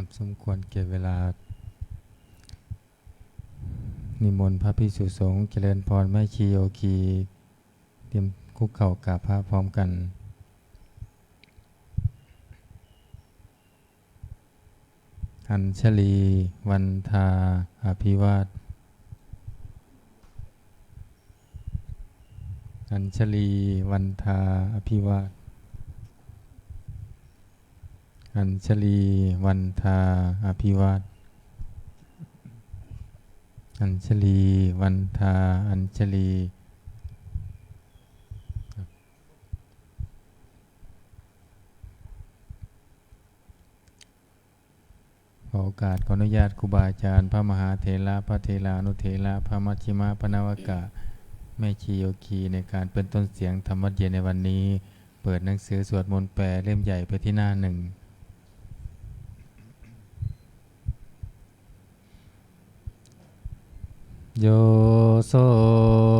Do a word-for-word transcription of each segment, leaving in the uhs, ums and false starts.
ครับ สมควรแก่เวลา นิมนต์พระภิกษุสงฆ์เจริญพร แม่ชีโยคี เตรียมคุกเข่ากราบพระพร้อมกัน Añjali vandā abhivāda Añjali vandā abhivāda Añjali vandā abhivāda Añjali vandā Añjali ขอโอกาส ขออนุญาตครูบาอาจารย์ พระมหาเถระ พระเถรานุเถระ พระมัชฌิมะ พระนวกะ แม่ชีโยคี ในการเป็นต้นเสียงธรรมวัตรเย็นในวันนี้ เปิดหนังสือสวดมนต์แปลเล่มใหญ่ไปที่หน้าหนึ่ง Yo so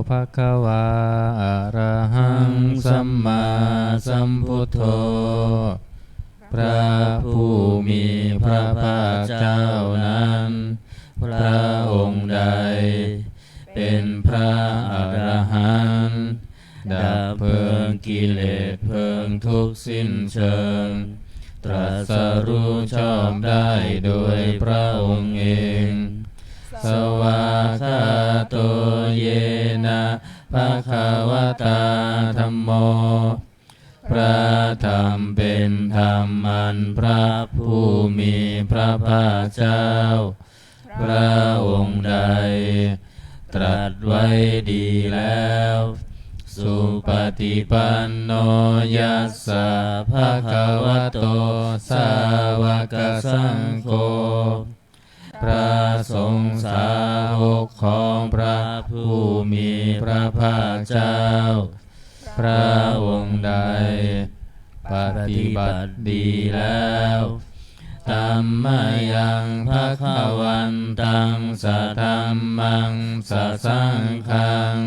bhagavā arahaṃ sammāsambuddho พระผู้มีพระภาคเจ้านั้น พระองค์ใดเป็นพระอรหันต์ ดับเพลิงกิเลสเพลิงทุกข์สิ้นเชิง ตรัสรู้ชอบได้โดยพระองค์เอง Svākkhāto yena bhagavatā dhammo พระธรรมเป็นธรรมอันพระผู้มีพระภาคเจ้า พระองค์ใด ตรัสไว้ดีแล้ว Supaṭipanno yassa bhagavato sāvakasaṅgho พระสงฆ์สาวกของพระผู้มีพระภาคเจ้า พระองค์ใด ปฏิบัติดีแล้ว Tammayaṃ bhagavantaṃ sadhammaṃ sasaṅghaṃ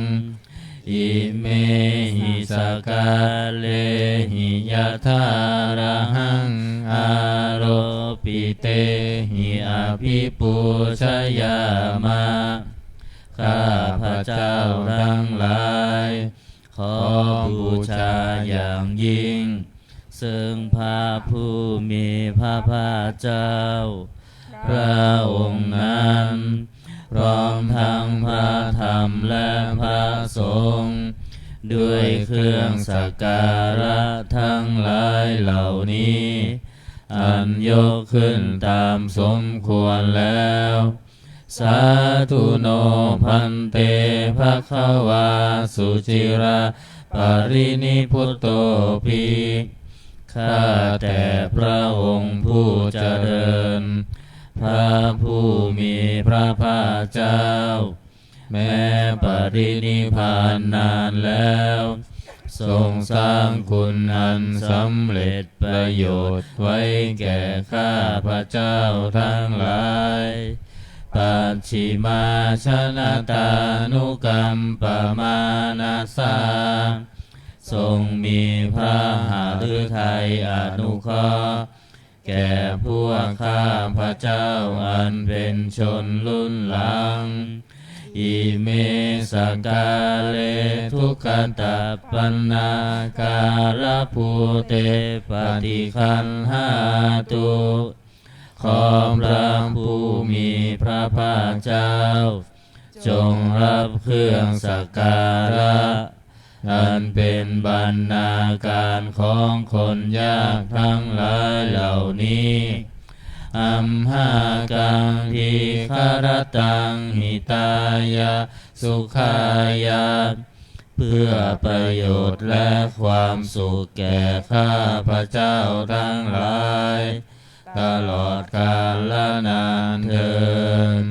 imehi sakkārehi yathārahaṃ āropitehi abhipūjayāma. ข้าพเจ้าทั้งหลาย ขอบูชาอย่างยิ่ง ซึ่งพระผู้มีพระภาคเจ้า พระองค์นั้น พร้อมทั้งพระธรรมและพระสงฆ์ ด้วยเครื่องสักการะทั้งหลายเหล่านี้ อันยกขึ้นตามสมควรแล้ว Sādhu no bhante bhagavā suciraparinibbutopi. ข้าแต่พระองค์ผู้เจริญ พระผู้มีพระภาคเจ้า แม้ปรินิพพานนานแล้ว ทรงสร้างคุณอันสำเร็จประโยชน์ไว้แก่ข้าพเจ้าทั้งหลาย Pacchimājanatānukampamānasā ทรงมีพระหฤทัยอนุเคราะห์ แก่พวกข้าพเจ้าอันเป็นชนรุ่นหลัง Ime sakkāre duggatapaṇṇākārabhūte paṭiggaṇhātu. ขอพระผู้มีพระภาคเจ้า จงรับเครื่องสักการะ อันเป็นบรรณาการของคนยากทั้งหลายเหล่านี้ Amhākaṃ dīgharattaṃ hitāya sukhāya เพื่อประโยชน์และความสุขแก่ข้าพเจ้าทั้งหลาย ตลอดกาลนานเทอญ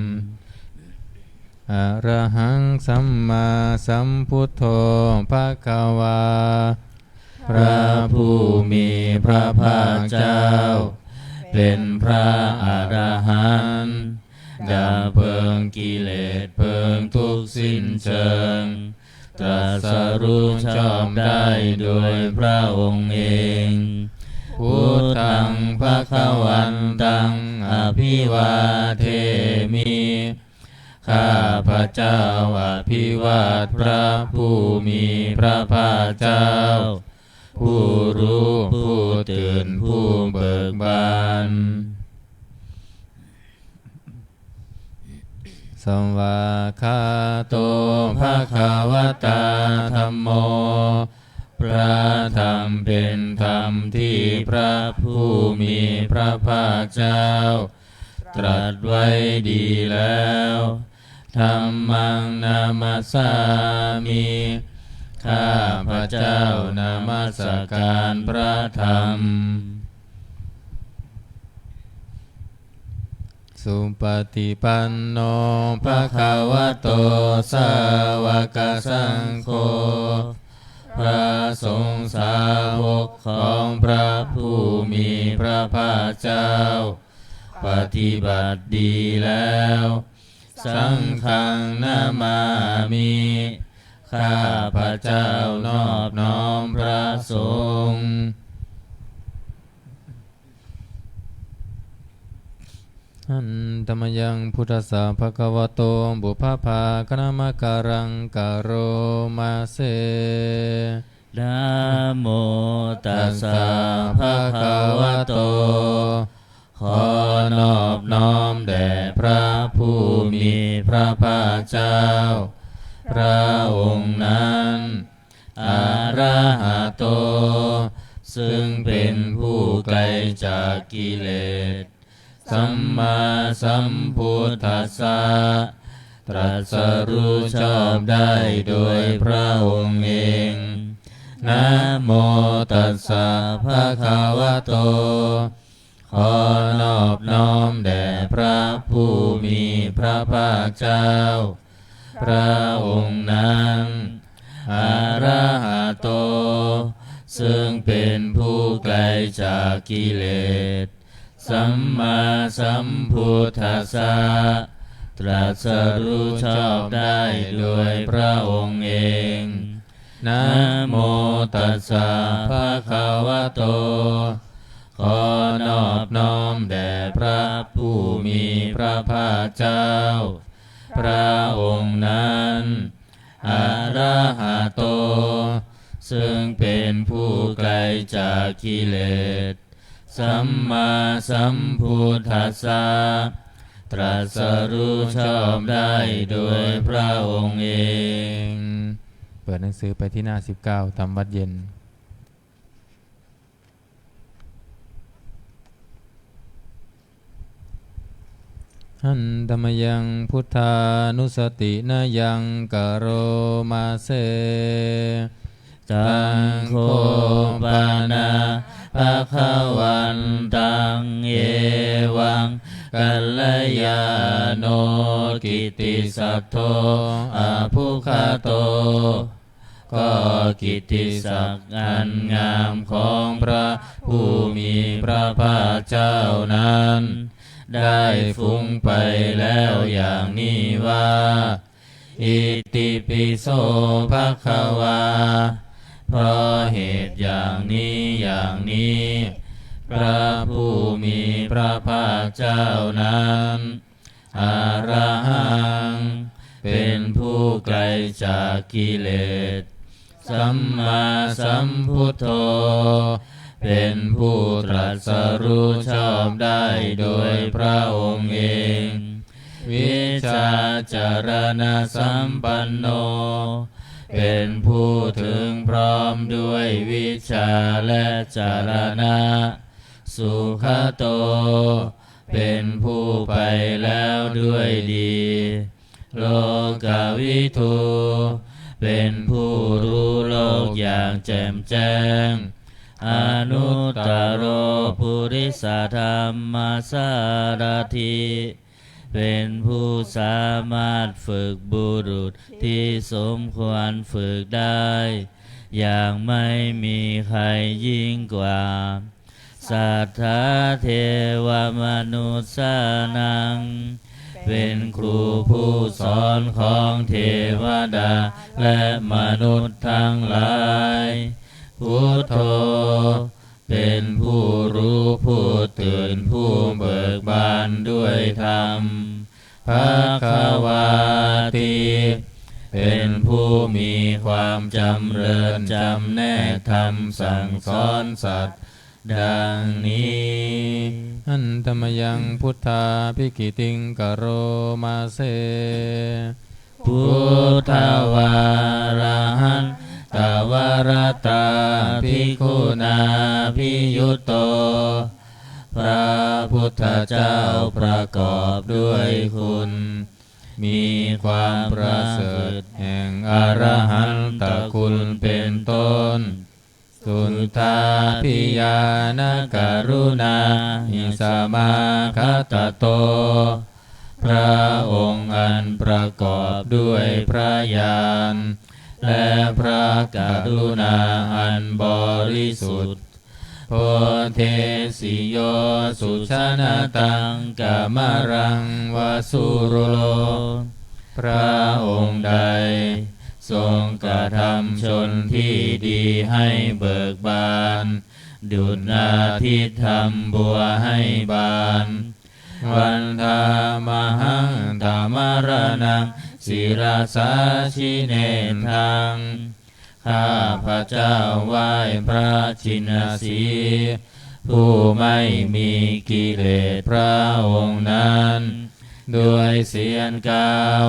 Arahaṃ sammāsambuddho bhagavā. พระผู้มีพระภาคเจ้า เป็นพระอรหันต์ ดับเพลิงกิเลสเพลิงทุกข์สิ้นเชิง ตรัสรู้ชอบได้โดยพระองค์เอง Buddhaṃ bhagavantaṃ abhivādemi. ข้าพเจ้าอภิวาทพระผู้มีพระภาคเจ้า ผู้รู้ผู้ตื่นผู้เบิกบาน Svākkhāto bhagavatā dhammo. พระธรรมเป็นธรรมที่พระผู้มีพระภาคเจ้า ตรัสไว้ดีแล้ว Dhammaṃ namassāmi. ข้าพเจ้านมัสการพระธรรม Supaṭipanno bhagavato sāvakasaṅgho. พระสงฆ์สาวกของพระผู้มีพระภาคเจ้า ปฏิบัติดีแล้ว Saṅghaṃ namāmi. ข้าพเจ้านอบน้อมพระสงฆ์ Handa mayaṃ buddhassa bhagavato pubbabhāganamakāraṃ karoma se. Namo tassa bhagavato. ขอนอบน้อมแด่พระผู้มีพระภาคเจ้า พระองค์นั้น Arahato ซึ่งเป็นผู้ไกลจากกิเลส Sammāsambuddhassa ตรัสรู้ชอบได้โดยพระองค์เอง Namo tassa bhagavato. ขอนอบน้อมแด่พระผู้มีพระภาคเจ้า พระองค์นั้น Arahato ซึ่งเป็นผู้ไกลจากกิเลส Sammāsambuddhassa ตรัสรู้ชอบได้โดยพระองค์เอง Namo tassa bhagavato. ขอนอบน้อมแด่พระผู้มีพระภาคเจ้า พระองค์นั้น Arahato ซึ่งเป็นผู้ไกลจากกิเลส Sammāsambuddhassa ตรัสรู้ชอบได้โดยพระองค์เอง เปิดหนังสือไปที่หน้าสิบเก้า ทำวัตรเย็น Handa mayaṃ buddhānussatinayaṃ karoma se. Taṃ kho pana bhagavantaṃ evaṃ kalyāṇo kittisaddo abbhuggato. ก็กิตติศักดิ์อันงามของพระผู้มีพระภาคเจ้านั้น ได้ฟุ้งไปแล้วอย่างนี้ว่า Itipi so bhagavā. เพราะเหตุอย่างนี้อย่างนี้ พระผู้มีพระภาคเจ้านั้น Arahaṃ เป็นผู้ไกลจากกิเลส Sammāsambuddho เป็นผู้ตรัสรู้ชอบได้โดยพระองค์เอง Vijjācaraṇasampanno เป็นผู้ถึงพร้อมด้วยวิชชาและจรณะ Sugato เป็นผู้ไปแล้วด้วยดี Lokavidū เป็นผู้รู้โลกอย่างแจ่มแจ้ง Anuttaro purisadammasārathi เป็นผู้สามารถฝึกบุรุษที่สมควรฝึกได้ อย่างไม่มีใครยิ่งกว่า Satthā devamanussānaṃ เป็นครูผู้สอนของเทวดาและมนุษย์ทั้งหลาย Buddho เป็นผู้ ำสั่งสอนสัตว์ดังนี้ Handa mayaṃ buddhābhigītiṃ karoma se. Buddhavārahantavaratā bhikkhunābhiyutto. พระพุทธเจ้าประกอบด้วยคุณ มีความประเสริฐแห่งอรหันตคุณเป็นต้น Suddhābhiñāṇakaruṇāhi samāgatatto. พระองค์อันประกอบด้วยพระญาณ และพระกรุณาอันบริสุทธิ์ Bodhesi yo sujanataṃ kamalaṃ va sūro. พระองค์ใดทรงกระทำชนที่ดีให้เบิกบาน ดุจอาทิตย์ทำบัวให้บาน Vandāmahaṃ tamaraṇaṃ sirasā jinendaṃ. ข้าพเจ้าไหว้พระชินสีห์ ผู้ไม่มีกิเลสพระองค์นั้น ด้วยเสียงกล่าว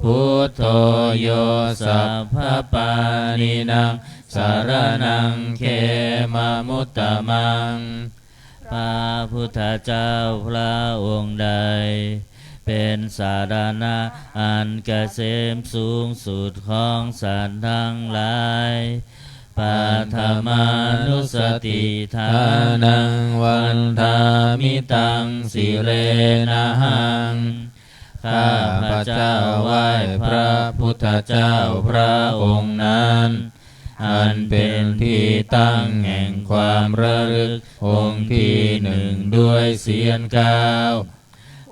Buddho yo sabbapāṇīnaṃ saraṇaṃ khemamuttamaṃ. พระพุทธเจ้าพระองค์ใด เป็นสรณะอันเกษมสูงสุดของสัตว์ทั้งหลาย Paṭhamānussatiṭṭhānaṃ vandāmi taṃ sirenahaṃ. ข้าพเจ้าไหว้พระพุทธเจ้าพระองค์นั้น อันเป็นที่ตั้งแห่งความระลึกองค์ที่หนึ่งด้วยเสียงกล่าว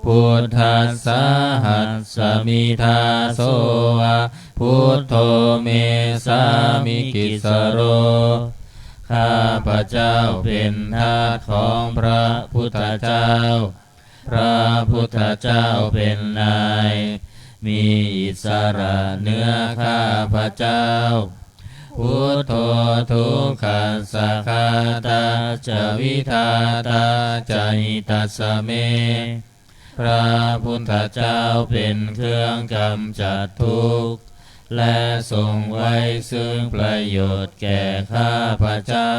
Buddhassāhasmi dāso va, Buddho me sāmikissaro. ข้าพเจ้าเป็นทาสของพระพุทธเจ้า พระพุทธเจ้าเป็นนาย มีอิสระเหนือข้าพเจ้า Buddho dukkhassa ghātā ca vidhātā ca hitassa me. พระพุทธเจ้าเป็นเครื่องกำจัดทุกข์ และทรงไว้ซึ่งประโยชน์แก่ข้าพเจ้า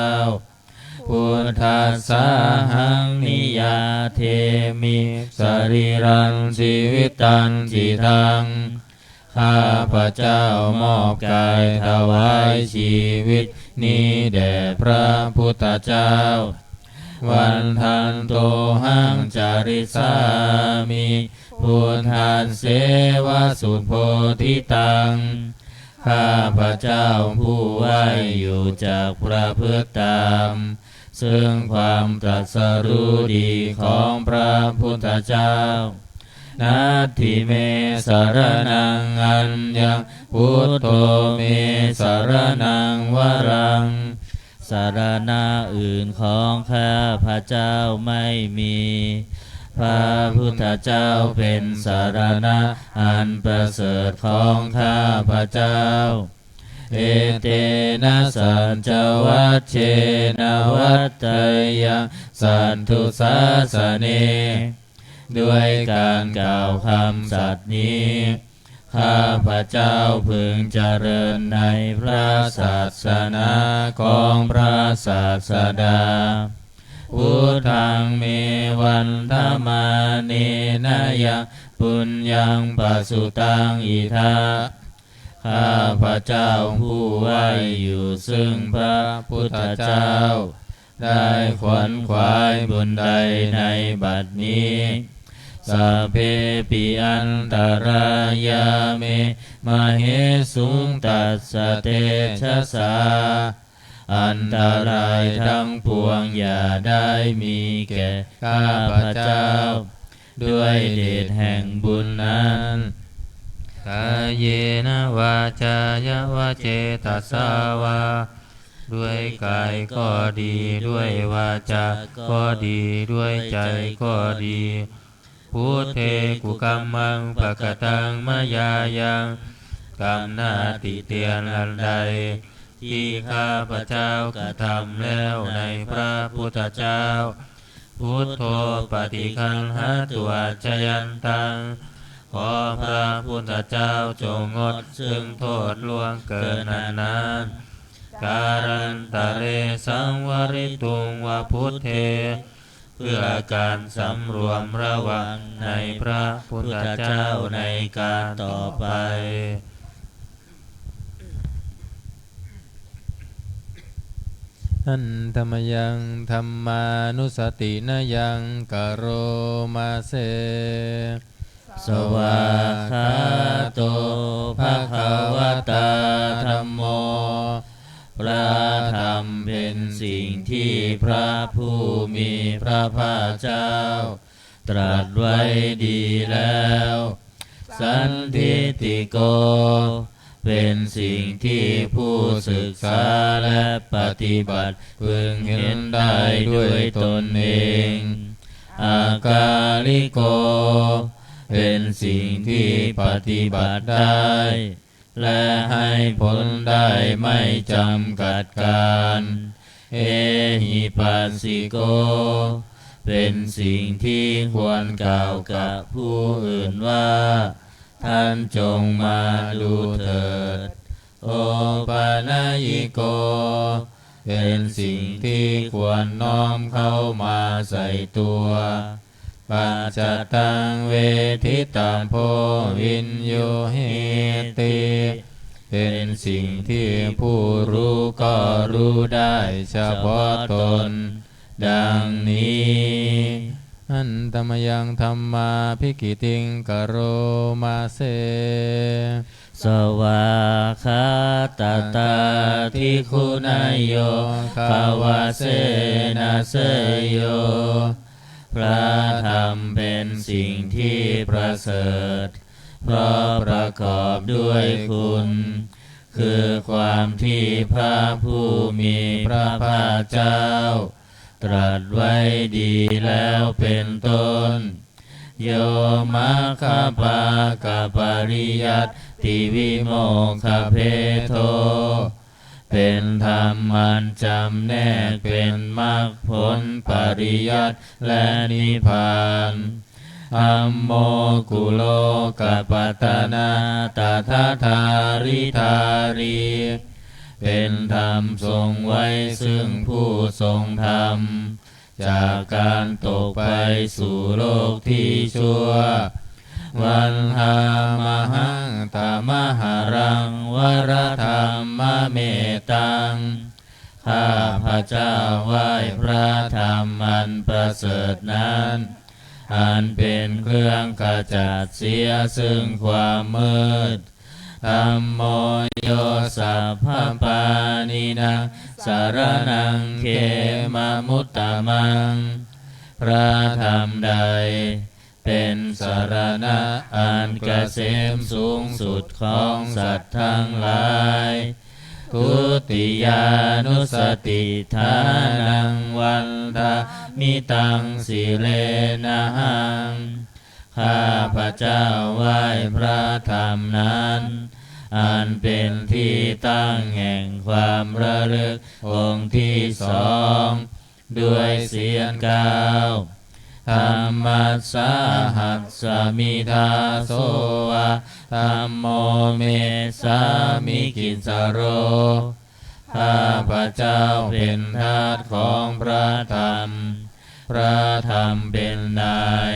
Buddhassāhaṃ niyyādemi sarīrañjīvitañcidaṃ. ข้าพเจ้ามอบกายถวายชีวิตนี้แด่พระพุทธเจ้า Vandantohaṃ carissāmi buddhasseva subodhitaṃ. ข้าพเจ้าผู้ไหว้อยู่จักประพฤติตาม ซึ่งความตรัสรู้ดีของพระพุทธเจ้า Natthi me saraṇaṃ aññaṃ, Buddho me saraṇaṃ varaṃ. สรณะอื่นของข้าพเจ้าไม่มี พระพุทธเจ้าเป็นสรณะอันประเสริฐของข้าพเจ้า Etena saccavajjena vaḍḍheyyaṃ satthu-sāsane. ด้วยการกล่าวคำสัตย์นี้ ข้าพเจ้าพึงเจริญในพระศาสนาของพระศาสดา Buddhaṃ me vandamānena yaṃ puññaṃ pasutaṃ idha. ข้าพเจ้าผู้ไหว้อยู่ซึ่งพระพุทธเจ้า ได้ขวนขวายบุญใดในบัดนี้ Sabbepi antarāyā me māhesuṃ tassa tejasā. อันตรายทั้งปวงอย่าได้มีแก่ข้าพเจ้า ด้วยเดชแห่งบุญนั้น Kāyena vācāya va cetasā vā. ด้วยกายก็ดี ด้วยวาจาก็ดี ด้วยใจก็ดี Buddhe kukammaṃ pakataṃ mayā yaṃ. กรรมหน้าติเตียนอันใด ที่ข้าพเจ้ากระทำแล้วในพระพุทธเจ้า Buddho paṭiggaṇhatu accayantaṃ ขอพระพุทธเจ้าจงงดซึ่งโทษล่วงเกินอันนั้น Kālantare saṃvarituṃ va Buddhe เพื่อการสำรวมระวังในพระพุทธเจ้าในกาลต่อไป Handa mayaṃ dhammānussatinayaṃ karoma se. Svākkhāto bhagavatā dhammo พระธรรมเป็นสิ่งที่พระผู้มีพระภาคเจ้า ตรัสไว้ดีแล้ว Sandiṭṭhiko เป็นสิ่งที่ผู้ศึกษาและปฏิบัติพึงเห็นได้ด้วยตนเอง Akāliko เป็นสิ่งที่ปฏิบัติได้ และให้ผลได้ไม่จำกัดกาล Ehipassiko เป็นสิ่งที่ควรกล่าวกับผู้อื่นว่า ท่านจงมาดูเถิด Opanayiko เป็นสิ่งที่ควรน้อมเข้ามาใส่ตัว Paccattaṃ veditabbo viññūhīti เป็นสิ่งที่ผู้รู้ก็รู้ได้เฉพาะตน ดังนี้ Handa mayaṃ dhammābhigītiṃ karoma se. Svākkhātatādiguṇayogavasena seyyo พระธรรมเป็นสิ่งที่ประเสริฐ เพราะประกอบด้วยคุณ คือความที่พระผู้มีพระภาคเจ้า ตรัสไว้ดีแล้วเป็นต้น Yo maggapākapariyattivimokkhabhedo เป็นธรรมอันจำแนกเป็นมรรคผลปริยัติและนิพพาน Dhammo kulokapattanā tadadhāridhārī เป็นธรรมทรงไว้ซึ่งผู้ทรงธรรม จากการตกไปสู่โลกที่ชั่ว Vandāmahaṃ tamaharaṃ varaḍammametaṃ ข้าพเจ้าไหว้พระธรรมอันประเสริฐนั้น อันเป็นเครื่องขจัดเสียซึ่งความมืด Dhammo yo sabbapāṇīnaṃ saraṇaṃ khemamuttamaṃ พระธรรมใดเป็นสรณะอันเกษมสูงสุดของสัตว์ทั้งหลาย Dutiyānussatiṭṭhānaṃ vandāmi taṃ sirenahaṃ ข้าพเจ้าไหว้พระธรรมนั้น อันเป็นที่ตั้งแห่งความระลึกองค์ที่สอง ด้วยเสียงกล่าว Dhammassāhasmi dāso va dhammo me sāmikissaro ข้าพเจ้าเป็นทาสของพระธรรม พระธรรมเป็นนาย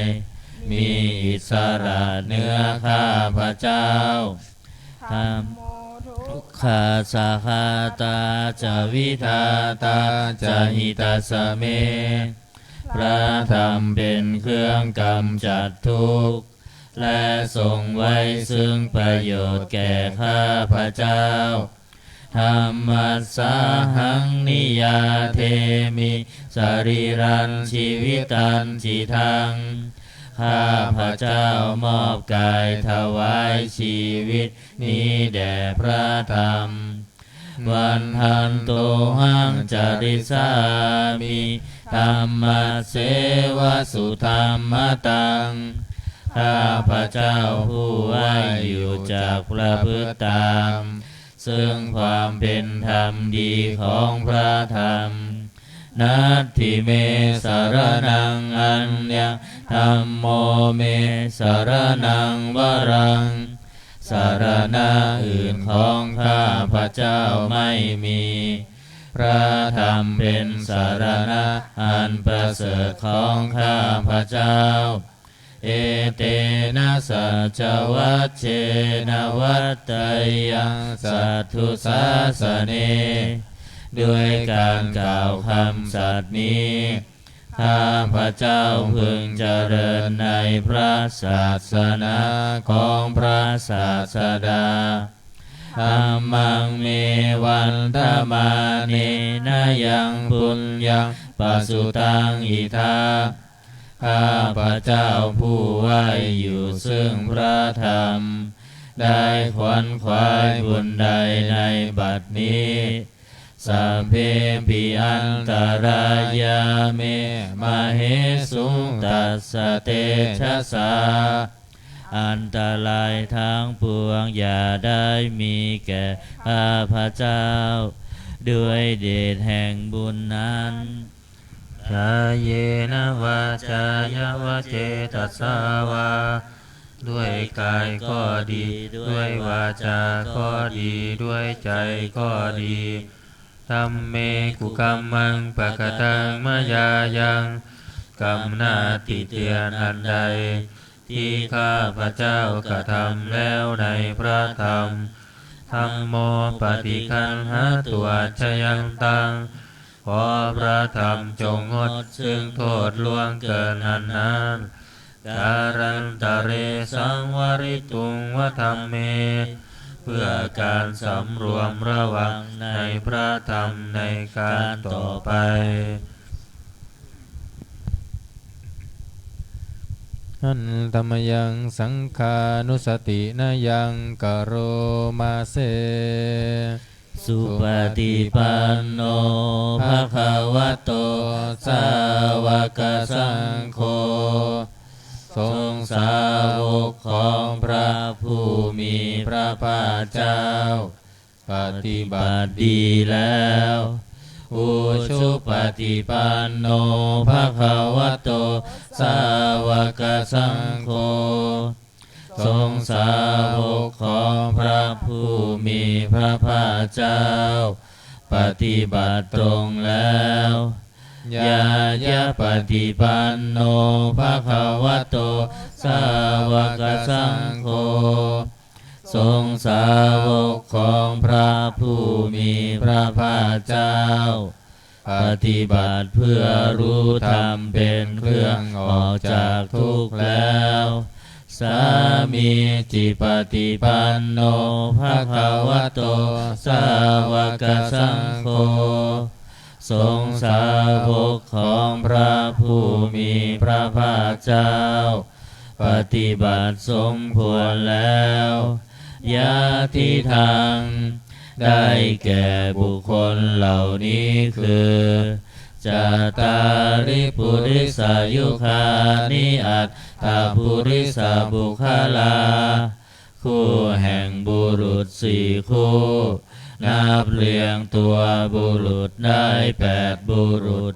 มีอิสระเหนือข้าพเจ้า Dhammo dukkhassa ghātā ca vidhātā ca hitassa me พระธรรมเป็นเครื่องกำจัดทุกข์ และทรงไว้ซึ่งประโยชน์แก่ข้าพเจ้า Dhammassāhaṃ niyyādemi sarīrañjīvitañcidaṃ ข้าพเจ้ามอบกายถวายชีวิตนี้แด่พระธรรม Vandantohaṃ carissāmi dhammasseva sudhammataṃ ข้าพเจ้าผู้ไหว้อยู่จักประพฤติตาม ซึ่งความเป็นธรรมดีของพระธรรม Natthi me saraṇaṃ aññaṃ, dhammo me saraṇaṃ varaṃ. สรณะอื่นของข้าพเจ้าไม่มี พระธรรมเป็นสรณะอันประเสริฐของข้าพเจ้า Etena saccavajjena vaḍḍheyyaṃ satthu sāsane. ด้วยการกล่าวคำสัตย์นี้ ข้าพเจ้าพึงเจริญในพระศาสนาของพระศาสดา Dhammaṃ me vandamānena yaṃ puññaṃ pasutaṃ idha. ข้าพเจ้าผู้ไหว้อยู่ซึ่งพระธรรม ได้ขวนขวายบุญใดในบัดนี้ Sabbepi antarāyā me māhesuṃ tassa tejasā. อันตรายทั้งปวงอย่าได้มีแก่ข้าพเจ้า ด้วยเดชแห่งบุญนั้น Kāyena vācāya va cetasā vā. ด้วยกายก็ดี ด้วยวาจาก็ดี ด้วยใจก็ดี Dhamme kukammaṃ pakataṃ mayā yaṃ. กรรมหน้าติเตียนอันใด ที่ข้าพเจ้ากระทำแล้วในพระธรรม Dhammo paṭiggaṇhatu accayantaṃ. ขอพระธรรมจงงดซึ่งโทษล่วงเกินอันนั้น Kālantare saṃvarituṃ va dhamme. เพื่อการสำรวมระวังในพระธรรมในการต่อไป Handa mayaṃ saṅghānussatinayaṃ karoma se. Supaṭipanno bhagavato sāvakasaṅgho. สงฆ์สาวกของพระผู้มีพระภาคเจ้า ปฏิบัติดีแล้ว Ujupaṭipanno bhagavato sāvakasaṅgho. สงฆ์สาวกของพระผู้มีพระภาคเจ้า ปฏิบัติตรงแล้ว Ñāyapaṭipanno bhagavato sāvakasaṅgho. สงฆ์สาวกของพระผู้มีพระภาคเจ้า ปฏิบัติเพื่อรู้ธรรมเป็นเครื่องออกจากทุกข์แล้ว Sāmīcipaṭipanno bhagavato sāvakasaṅgho. สงฆ์สาวกของพระผู้มีพระภาคเจ้า ปฏิบัติสมควรแล้ว Yadidaṃ ได้แก่บุคคลเหล่านี้คือ Cattāri purisayugāni aṭṭha purisapuggalā. คู่แห่งบุรุษสี่คู่ นับเรียงตัวบุรุษได้แปดบุรุษ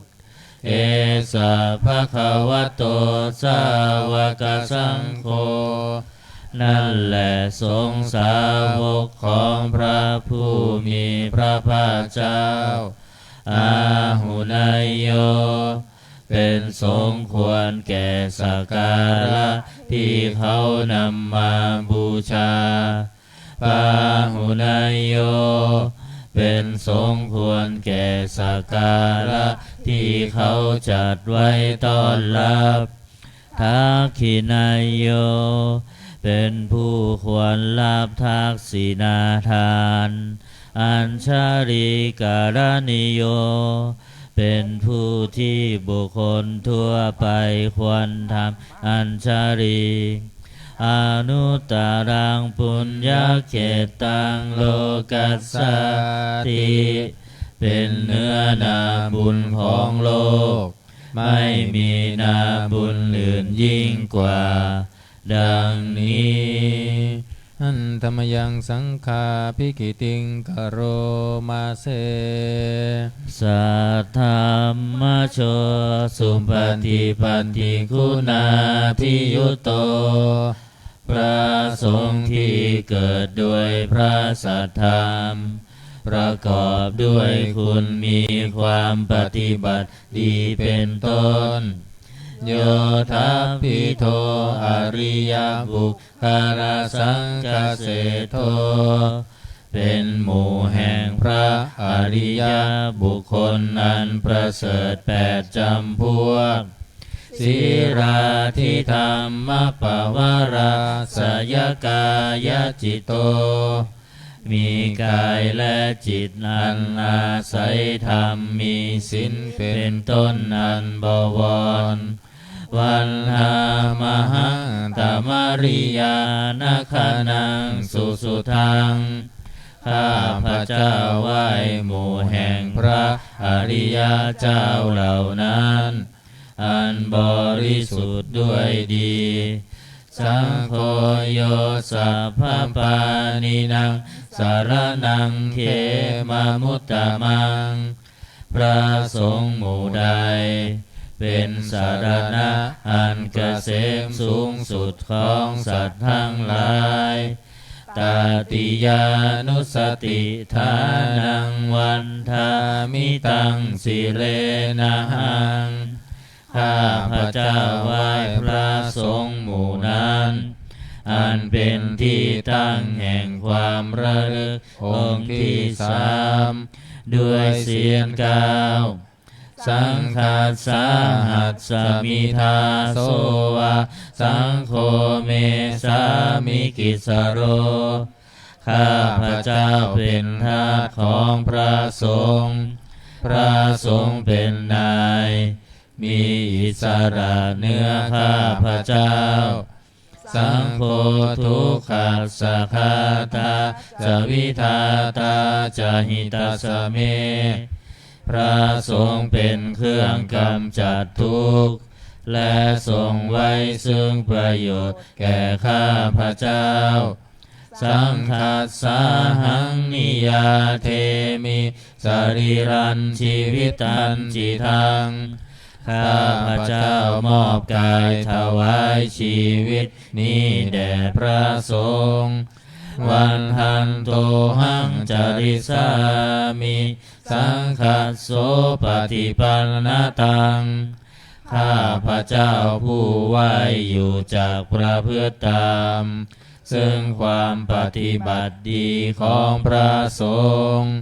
Esa bhagavato sāvakasaṅgho. นั่นแหละสงฆ์สาวกของพระผู้มีพระภาคเจ้า Āhuneyyo เป็นสงฆ์ควรแก่สักการะที่เขานำมาบูชา Pāhuneyyo เป็นสงฆ์ควรแก่สักการะที่เขาจัดไว้ต้อนรับ Dakkhiṇeyyo เป็นผู้ควรรับทักษิณาทาน Añjalikaraṇīyo เป็นผู้ที่บุคคลทั่วไปควรทำอัญชลี Anuttaraṃ puññakkhettaṃ lokassāti เป็นเนื้อนาบุญของโลก ไม่มีนาบุญอื่นยิ่งกว่า ดังนี้ Handa mayaṃ saṅghābhigītiṃ karoma se. Saddhammajo supaṭipattiguṇābhiyutto พระสงฆ์ที่เกิดด้วยพระสัทธรรม ประกอบด้วยคุณมีความปฏิบัติดีเป็นต้น Yo thappito ariyapuggalasaṅghaseṭṭho เป็นหมู่แห่งพระอริยบุคคลอันประเสริฐแปดจำพวก Sīlādidhammapavarāsayakāyacitto มีกายและจิตอันอาศัยธรรม มีศีลเป็นต้นอันบวร Vandāmahaṃ tamariyānaghanaṃ susuddhaṃ ข้าพเจ้าไหว้หมู่แห่งพระอริยเจ้าเหล่านั้น อันบริสุทธิ์ด้วยดี Saṅgho yo sabbapāṇīnaṃ saraṇaṃ khemamuttamaṃ พระสงฆ์หมู่ใด เป็นสรณะอันเกษมสูงสุดของสัตว์ทั้งหลาย Tatiyānussatiṭṭhānaṃ vandāmi taṃ sirenahaṃ ข้าพเจ้าไหว้พระสงฆ์หมู่นั้น อันเป็นที่ตั้งแห่งความระลึกองค์ที่สาม ด้วยเสียงกล่าว Saṅghassāhasmi dāso va, saṅgho me sāmikissaro ข้าพเจ้าเป็นทาสของพระสงฆ์ พระสงฆ์เป็นนาย มีอิสระเหนือข้าพเจ้า Saṅgho dukkhassa ghātā ca vidhātā ca hitassa me พระสงฆ์เป็นเครื่องกำจัดทุกข์ และทรงไว้ซึ่งประโยชน์แก่ข้าพเจ้า Saṅghassāhaṃ niyyādemi sarīrañjīvitañcidaṃ ข้าพเจ้ามอบกายถวายชีวิตนี้แด่พระสงฆ์ Vandantohaṃ carissāmi saṅghassopaṭipannataṃ ข้าพเจ้าผู้ไหว้อยู่จักประพฤติตาม ซึ่งความปฏิบัติดีของพระสงฆ์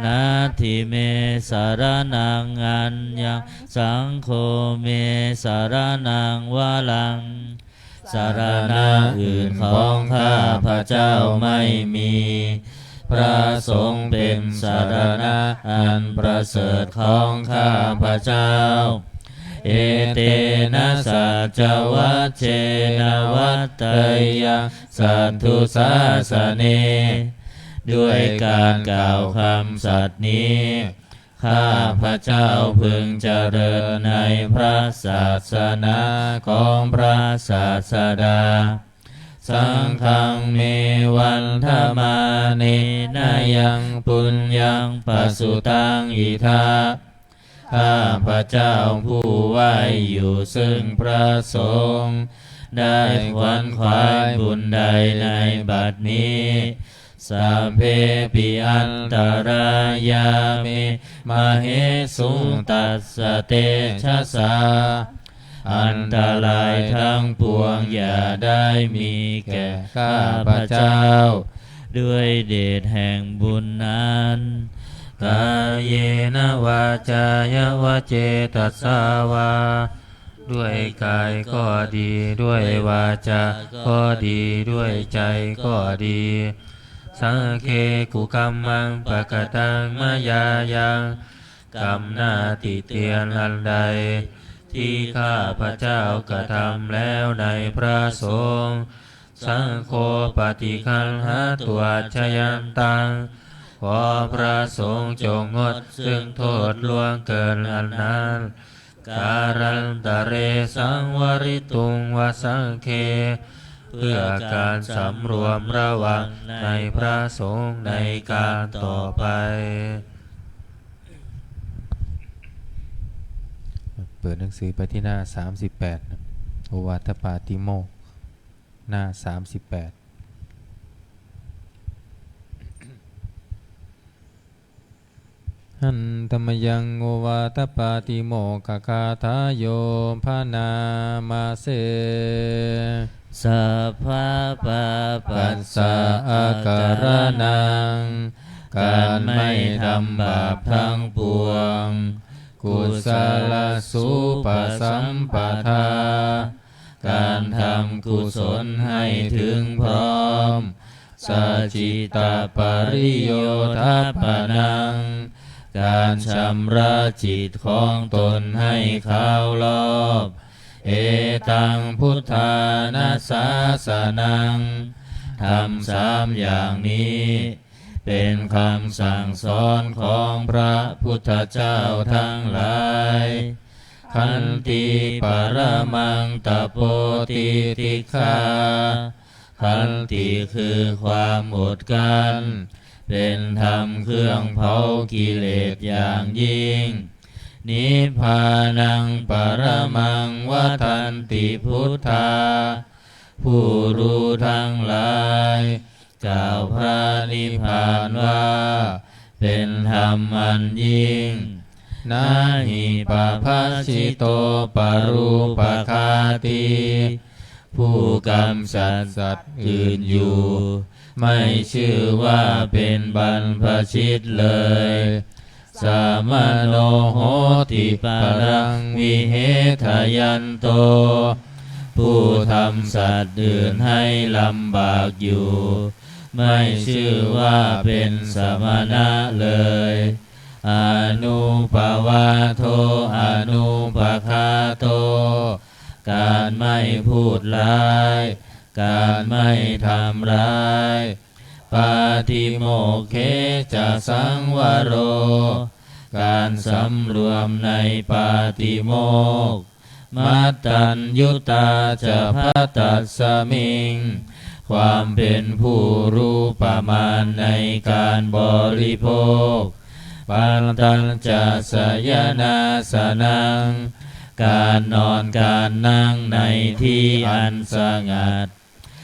Natthi me saraṇaṃ aññaṃ, saṅgho me saraṇaṃ varaṃ สรณะอื่นของข้าพเจ้าไม่มี พระสงฆ์เป็นสรณะอันประเสริฐของข้าพเจ้า Etena saccavajjena vaḍḍheyyaṃ satthu sāsane ด้วยการกล่าวคำสัตย์นี้ ข้าพเจ้าพึงเจริญในพระศาสนาของพระศาสดา Saṅghaṃ me vandamānena yaṃ puññaṃ pasutaṃ idha ข้าพเจ้าผู้ไหว้อยู่ซึ่งพระสงฆ์ ได้ขวนขวายบุญใดในบัดนี้ Sabbepi antarāyā me māhesuṃ tassa tejasā อันตรายทั้งปวงอย่าได้มีแก่ข้าพเจ้า ด้วยเดชแห่งบุญนั้น Kāyena vācāya va cetasā vā ด้วยกายก็ดี ด้วยวาจาก็ดี ด้วยใจก็ดี Saṅghe kukammaṃ pakataṃ mayā yaṃ กรรมหน้าติเตียนอันใด ที่ข้าพเจ้ากระทำแล้วในพระสงฆ์ Saṅgho paṭiggaṇhātu accayantaṃ ขอพระสงฆ์จงงดซึ่งโทษล่วงเกินอันนั้น Kālantare saṃvarituṃ va saṅghe เพื่อการสำรวมระวังในพระสงฆ์ในการต่อไป เปิดหนังสือไปที่หน้า สามสิบแปด นะ โอวาทปาติโมกข์ หน้า สามสิบแปด Handa mayaṃ ovātapātimokkhaṃ gāthāyo bhaṇāma se. Sabbapāpassa akaraṇaṃ การไม่ทำบาปทั้งปวง kusalasupasampadā การทำกุศลให้ถึงพร้อม sacittapariyodapanaṃ การชำระจิตของตนให้ขาวรอบ etaṃ buddhānasāsanaṃ ธรรมสามอย่างนี้ เป็นคำสั่งสอนของพระพุทธเจ้าทั้งหลาย Khanti paramaṃ tapo titikkhā Khanti คือความอดกลั้น เป็นธรรมเครื่องเผากิเลสอย่างยิ่ง Nibbānaṃ paramaṃ vadanti buddhā ผู้รู้ทั้งหลาย กล่าวพระนิพพานว่า เป็นธรรมอันยิ่ง Na hi pabbajito parūpaghātī ผู้กำจัดสัตว์อื่นอยู่ ไม่ชื่อว่าเป็นบรรพชิตเลย Samaṇo hoti paraṃ vihehayanto ผู้ทำสัตว์อื่นให้ลำบากอยู่ ไม่ชื่อว่าเป็นสมณะเลย Anuppavādo anupaghāto การไม่พูดร้าย การไม่ทำร้าย Pātimokkhe ca saṃvaro การสำรวมในปาติโมกข์ Mattaññutā ca bhaddasmiṃ ความเป็นผู้รู้ประมาณในการบริโภค Pattañca sayanāsanaṃ การนอนการนั่งในที่อันสงัด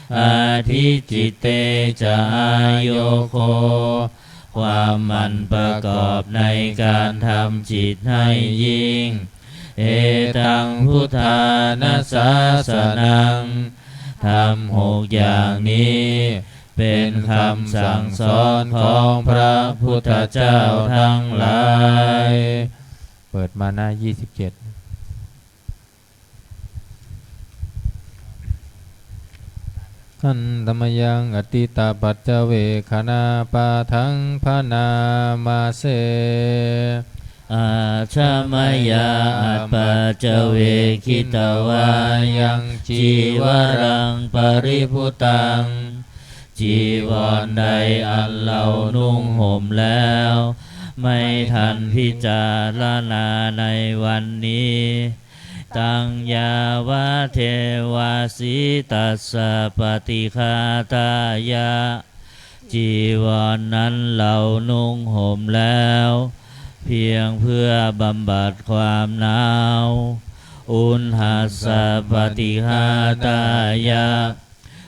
Adhicitte ca āyogo ความหมั่นประกอบในการทำจิตให้ยิ่ง Etaṃ buddhānasāsanaṃ ธรรมหกอย่างนี้ เป็นคำสั่งสอนของพระพุทธเจ้าทั้งหลาย เปิดมาหน้า ยี่สิบเจ็ด Handa mayaṃ atītapaccavekkhaṇapāṭhaṃ bhaṇāma se. Ajja mayā apaccavekkhitvā yaṃ cīvaraṃ paribhuttaṃ จีวรใดอันเรานุ่งห่มแล้ว ไม่ทันพิจารณาในวันนี้ Taṃ yāvadeva sītassa paṭighātāya จีวรนั้นเรานุ่งห่มแล้ว เพียงเพื่อบำบัดความหนาว Uṇhassa paṭighātāya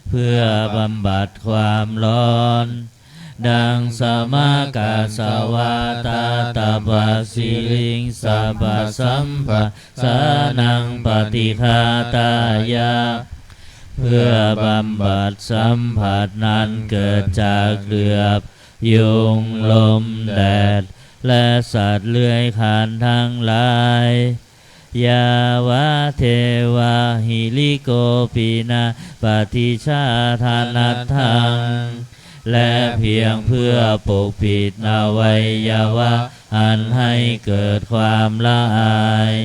เพื่อบำบัดความร้อน Daṃsamakasavātātapasiriṃsapasampha sānaṃ paṭighātāya เพื่อบำบัดสัมผัสนั้นเกิดจากเหลือบ ยุง ลม แดด และสัตว์เลื้อยคลานทั้งหลาย Yāvadeva hirikopinaṃ paṭicchādanatthaṃ และเพียงเพื่อปกปิดอวัยวะอันให้เกิดความละอาย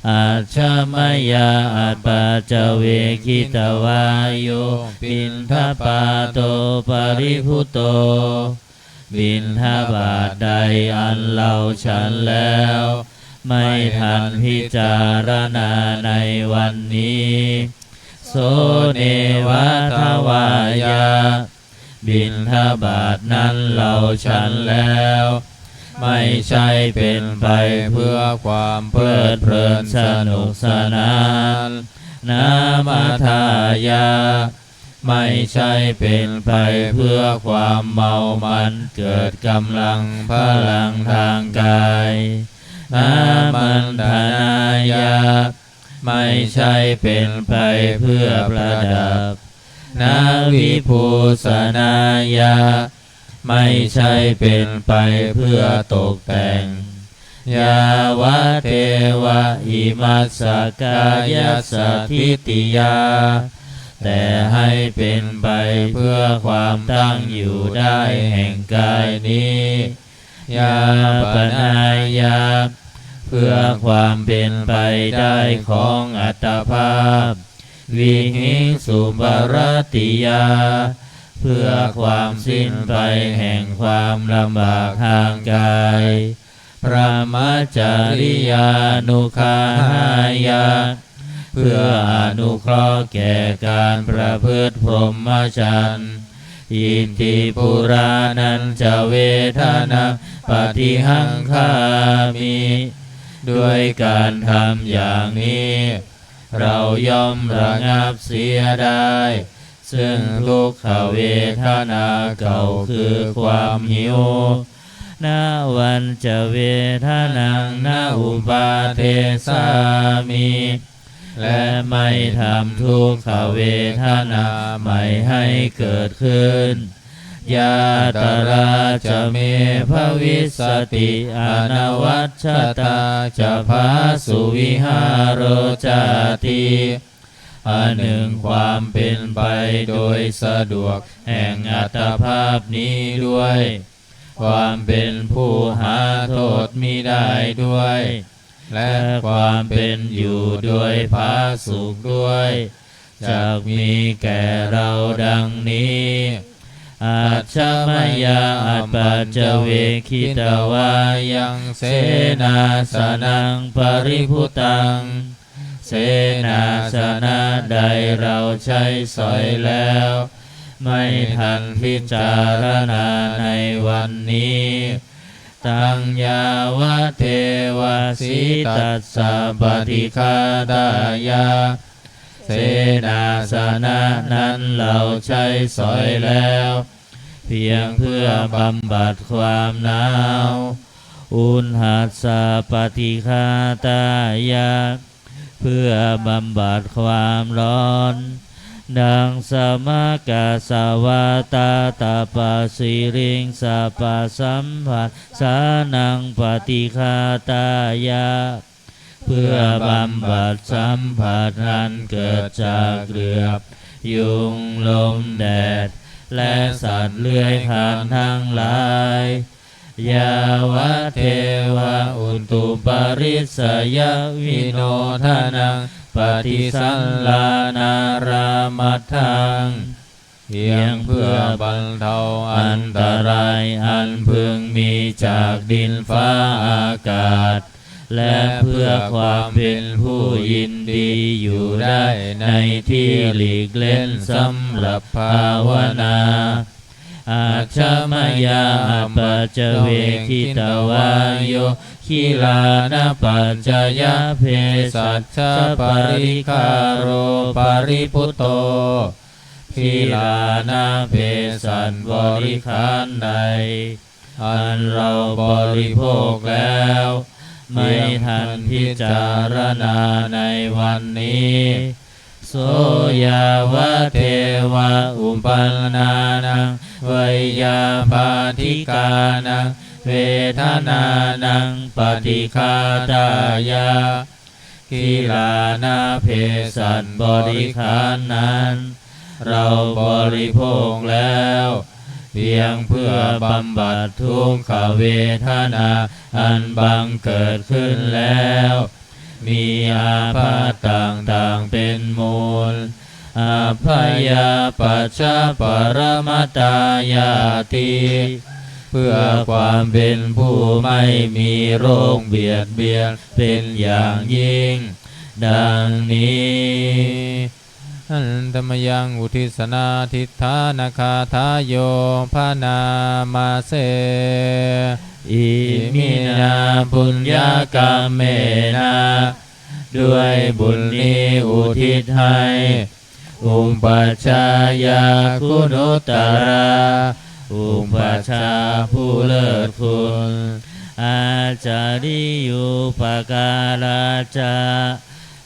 Ajja mayā apaccavekkhitvā yo piṇḍapāto paribhutto บิณฑบาตใดอันเราฉันแล้ว ไม่ทันพิจารณาในวันนี้ โสเนวะทวายะ บิณฑบาตนั้นเราฉันแล้ว ไม่ใช่เป็นไปเพื่อความเพลิดเพลินสนุกสนาน นามัฏฐายะ ไม่ใช่เป็นไปเพื่อความเมามันเกิดกำลังพลังทางกาย นามัณฑนายะ ไม่ใช่เป็นไปเพื่อประดับ นาวิภูสนายะ ไม่ใช่เป็นไปเพื่อตกแต่ง ยาวะเทวะอิมัสสะกายัสสะฐิติยา แต่ให้เป็นไปเพื่อความตั้งอยู่ได้แห่งกายนี้ ยาปนายะ เพื่อความเป็นไปได้ของอัตภาพ วิหิงสุปรัตติยา เพื่อความสิ้นไปแห่งความลำบากทางกาย พรหมจริยานุคาหายะ เพื่ออนุเคราะห์แก่การประพฤติพรหมจรรย์ อิติปุราณัญจะเวทนาปฏิฮังคามิ ด้วยการทำอย่างนี้ เราย่อมระงับเสียได้ ซึ่งทุกขเวทนาเก่าคือความหิว นวัญจะเวทนังนะอุปาเทสามิ และไม่ทำทุกขเวทนาใหม่ให้เกิดขึ้น ยาตราจะเมภวิสสติ อนวัชชตาจะภาสุวิหาโรจาติ อันหนึ่งความเป็นไปโดยสะดวกแห่งอัตภาพนี้ด้วย ความเป็นผู้หาโทษมิได้ด้วย และความเป็นอยู่โดยผาสุกด้วย จักมีแก่เราดังนี้ อัจฉมยาอัปปัจจเวกขิตวายังเสนาสนังปริภุตัง เสนาสนะใดเราใช้สอยแล้ว ไม่ทันพิจารณาในวันนี้ ตังยาวะเทวะสีตัสสะปฏิฆาตายะ เสนาสนะนั้นเราใช้สอยแล้ว เพียงเพื่อบำบัดความหนาว อุณหัสสะปฏิฆาตายะ เพื่อบำบัดความร้อน ดังสมกสวาตาตปสิริงสปสัมผัสสานังปฏิฆาตายะ เพื่อบำบัดสัมผัสอันเกิดจากเหลือบ ยุง ลม แดด และสัตว์เลื้อยคลานทั้งหลาย ยาวะเทวะอุตุปริสยวิโนทนังปฏิสัลลานารามัฏฐัง เพียงเพื่อบรรเทาอันตรายอันพึงมีจากดินฟ้าอากาศ และเพื่อความเป็นผู้ยินดีอยู่ได้ในที่หลีกเล่นสำหรับภาวนา อัจฉมยาอัปปัจจเวกขิตวาโย คิลานะปัจจยเภสัชชปริคาโรปริภุโต คิลานะเภสัชบริขารใด อันเราบริโภคแล้ว ไม่ทันพิจารณาในวันนี้ โสยาวะเทวะอุปันนานัง ไวยาบาทิกานัง เวทนานัง ปฏิฆาตายะ คิลานะเภสัชบริขารนั้น เราบริโภคแล้ว เพียงเพื่อบำบัดทุกขเวทนาอันบังเกิดขึ้นแล้ว มีอาพาธต่างๆเป็นมูล อัพพยาปัชชปรมตายาติ เพื่อความเป็นผู้ไม่มีโรคเบียดเบียนเป็นอย่างยิ่ง ดังนี้ Handa mayaṃ uddissanādhiṭṭhānagāthāyo bhaṇāma se. Iminā puññakammena ด้วยบุญนี้อุทิศให้ อุปัชฌายา กุณุตตรา อุปัชฌาย์ผู้เลิศคุณ อาจาริยุปการา จะ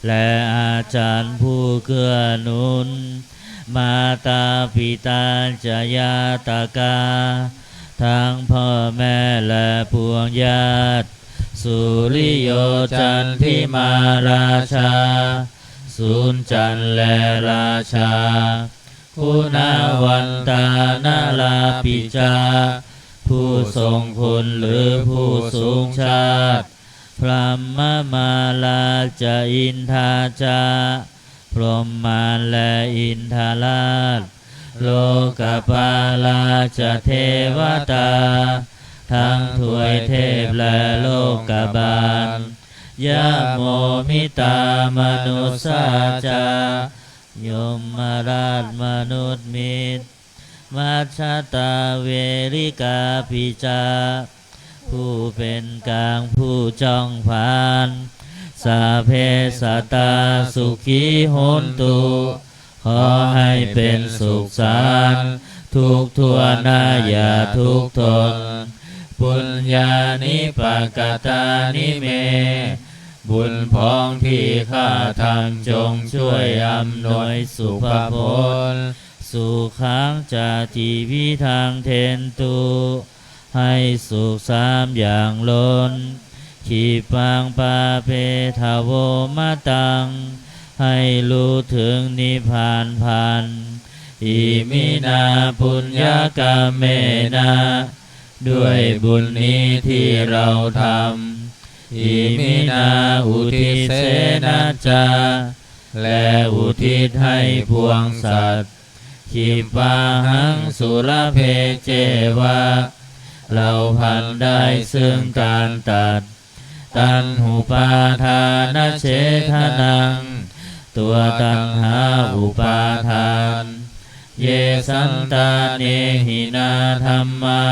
และอาจารย์ผู้เกื้อหนุน มาตาปิตา จะ ญาตกา ทั้งพ่อแม่และปวงญาติ สุริโย จันทิมาราชา สุญจันทร์และราชา คุณวันตา นราปิจา ผู้ทรงคุณหรือผู้สูงชาติ พรหมมาลา จะ อินทา จะ พรหมารและอินทราช โลกปาลา จะ เทวตา ทั้งทวยเทพและโลกบาล ยะโม มิตา มนุสสา จะ ยมราชมนุษย์มิตร มัจฉตา เวริกาปิ จะ ผู้เป็นกลางผู้จ้องผลาญ สัพเพ สัตตา สุขี โหนตุ ขอให้เป็นสุขสันต์ ทุกทั่วหน้าอย่าทุกข์ทน ปุญญานิ ปะกะตานิ เม บุญพองที่ข้าทำจงช่วยอำนวยสุภผล สุขัง จะ จิวิธัง เทนตุ ให้สุขสามอย่างล้น ขิปปัง ปาเปทะโว มะตัง ให้รู้ถึงนิพพานพลัน อิมินา ปุญญากัมเมนะ ด้วยบุญนี้ที่เราทำ อิมินา อุทิเสนะ จะ และอุทิศให้ปวงสัตว์ ขิปปาหัง สุลบเภ เจวะ เราพลันได้ซึ่งการตัด ตัณหุปาทานะเฉทนัง ตัวตัณหาอุปาทาน เยสันตาเนหินา ธัมมา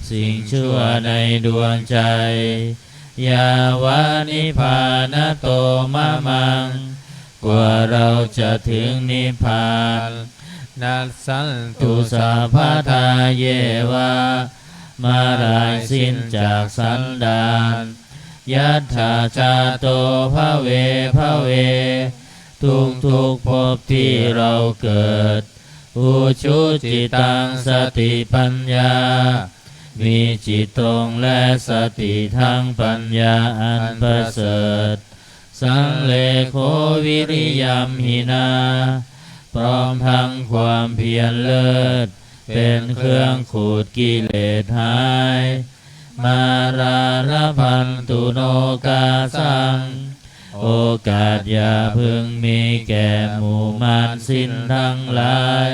สิ่งชั่วในดวงใจ ยาวานิพพานะโต มะมัง กว่าเราจะถึงนิพพาน นัสสันตุ สัพพทา เยวะ เมื่อลายสิ้นจากสันดาน ยัตถา จาโต ภะเว ภะเว ทุกทุกๆภพที่เราเกิด อุชุจิตตัง สติปัญญา มีจิตตรงและสติทั้งปัญญาอันประเสริฐ สัลเลโข วิริยัมหินา พร้อมทั้งความเพียรเลิศ เป็นเครื่องขูดกิเลสหาย มาราลพันตุ โนกาสัง โอกาสอย่าพึงมีแก่หมู่มารสิ้นทั้งหลาย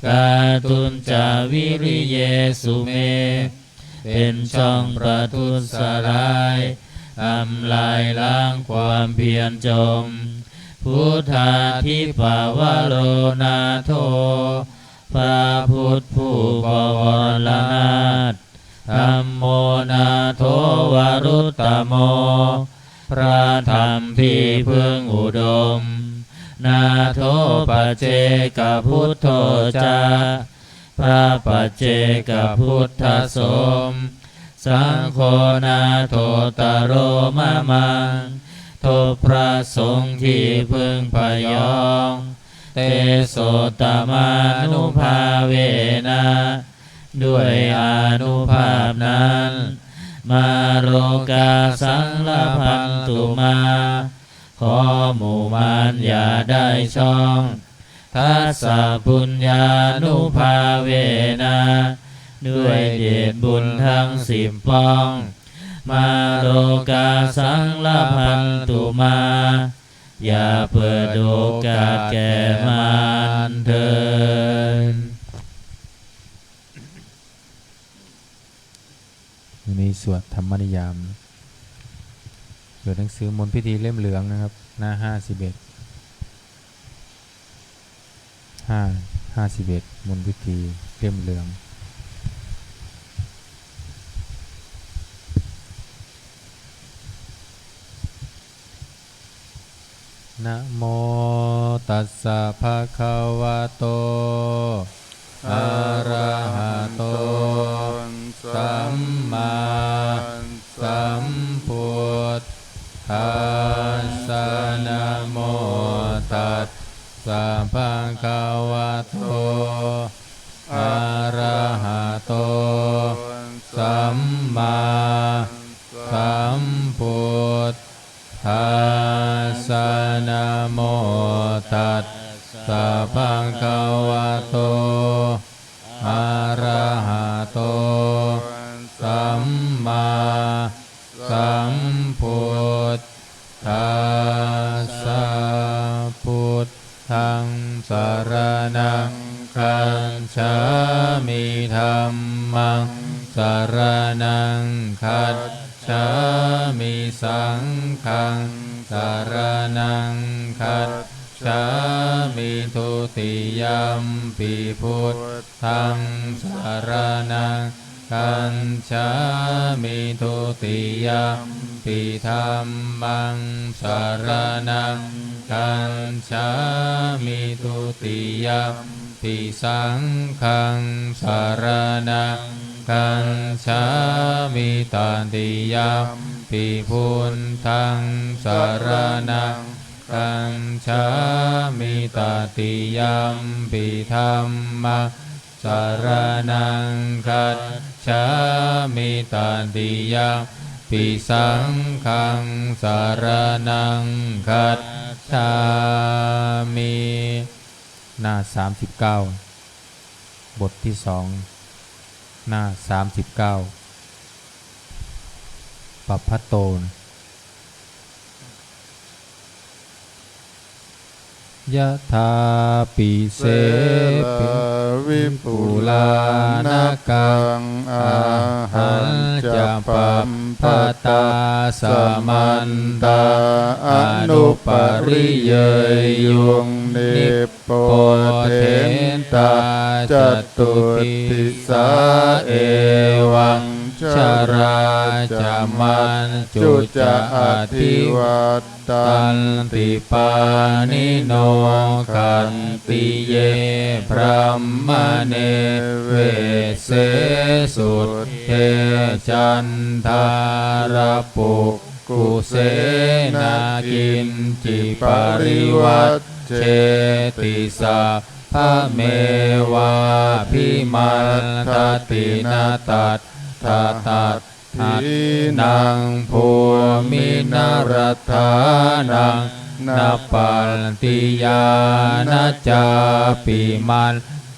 กาตุญจะ วิริเยสุเม เป็นช่องประทุษร้าย ทำลายล้างความเพียรจม พุทธาธิปวโร นาโถ พระพุทธผู้บวรนาถ ธัมโม นาโถ วรุตตโม พระธรรมที่พึ่งอุดม นาโถ ปัจเจกพุทโธ จะ พระปัจเจกพุทธสม สังโฆ นาโถตโต มะมัง ทบพระสงฆ์ที่พึ่งพยอง เตโสตมานุภาเวนะ ด้วยอานุภาพนั้น มาโรกาสังลพันตุมา ขอหมู่มารอย่าได้ช่อง ทัสสะปุญญานุภาเวนะ ด้วยเดชบุญทั้งสิบป้อง มาโรกาสังลพันตุมา อย่าเปิดโอกาสแก่มารเถิด วันนี้สวดธรรมนิยาม อยู่หนังสือมนต์พิธีเล่มเหลืองนะครับ หน้าห้าสิบเอ็ด ห้า ห้าสิบเอ็ด มนต์วิธี เล่มเหลือง Namo tassa bhagavato arahato sammāsambuddhassa. Namo tassa bhagavato arahato sammāsambuddhassa. Namo tassa bhagavato arahato sammāsambuddhassa. Buddhaṃ saraṇaṃ gacchāmi. Dhammaṃ saraṇaṃ gacchāmi. Saṅghaṃ saraṇaṃ gacchāmi. Dutiyampi buddhaṃ saraṇaṃ gacchāmi. Dutiyampi dhammaṃ saraṇaṃ gacchāmi. Dutiyampi saṅghaṃ saraṇaṃ gacchāmi. Tatiyampi buddhaṃ saraṇaṃ gacchāmi. Tatiyampi dhammaṃ saraṇaṃ gacchāmi. Tatiyampi saṅghaṃ saraṇaṃ gacchāmi. หน้า สามสิบเก้า บทที่สอง หน้า สามสิบเก้า ปพัตโต Yathāpi sepi selā vipulā nāgaṃ ahañca pabbatā samantā anupariyeyyuṃ nib bodhentā catuddisā evaṃ jarā ca maccū ca adhivattanti pāṇino khantiye brāhmaṇe vesse suddhe candārapu kkusena kiñci parivajjeti sabbamevābhimaddati na tattha tattha dīnaṃ bhūmi na rathānaṃ na pattiyā na cāpi man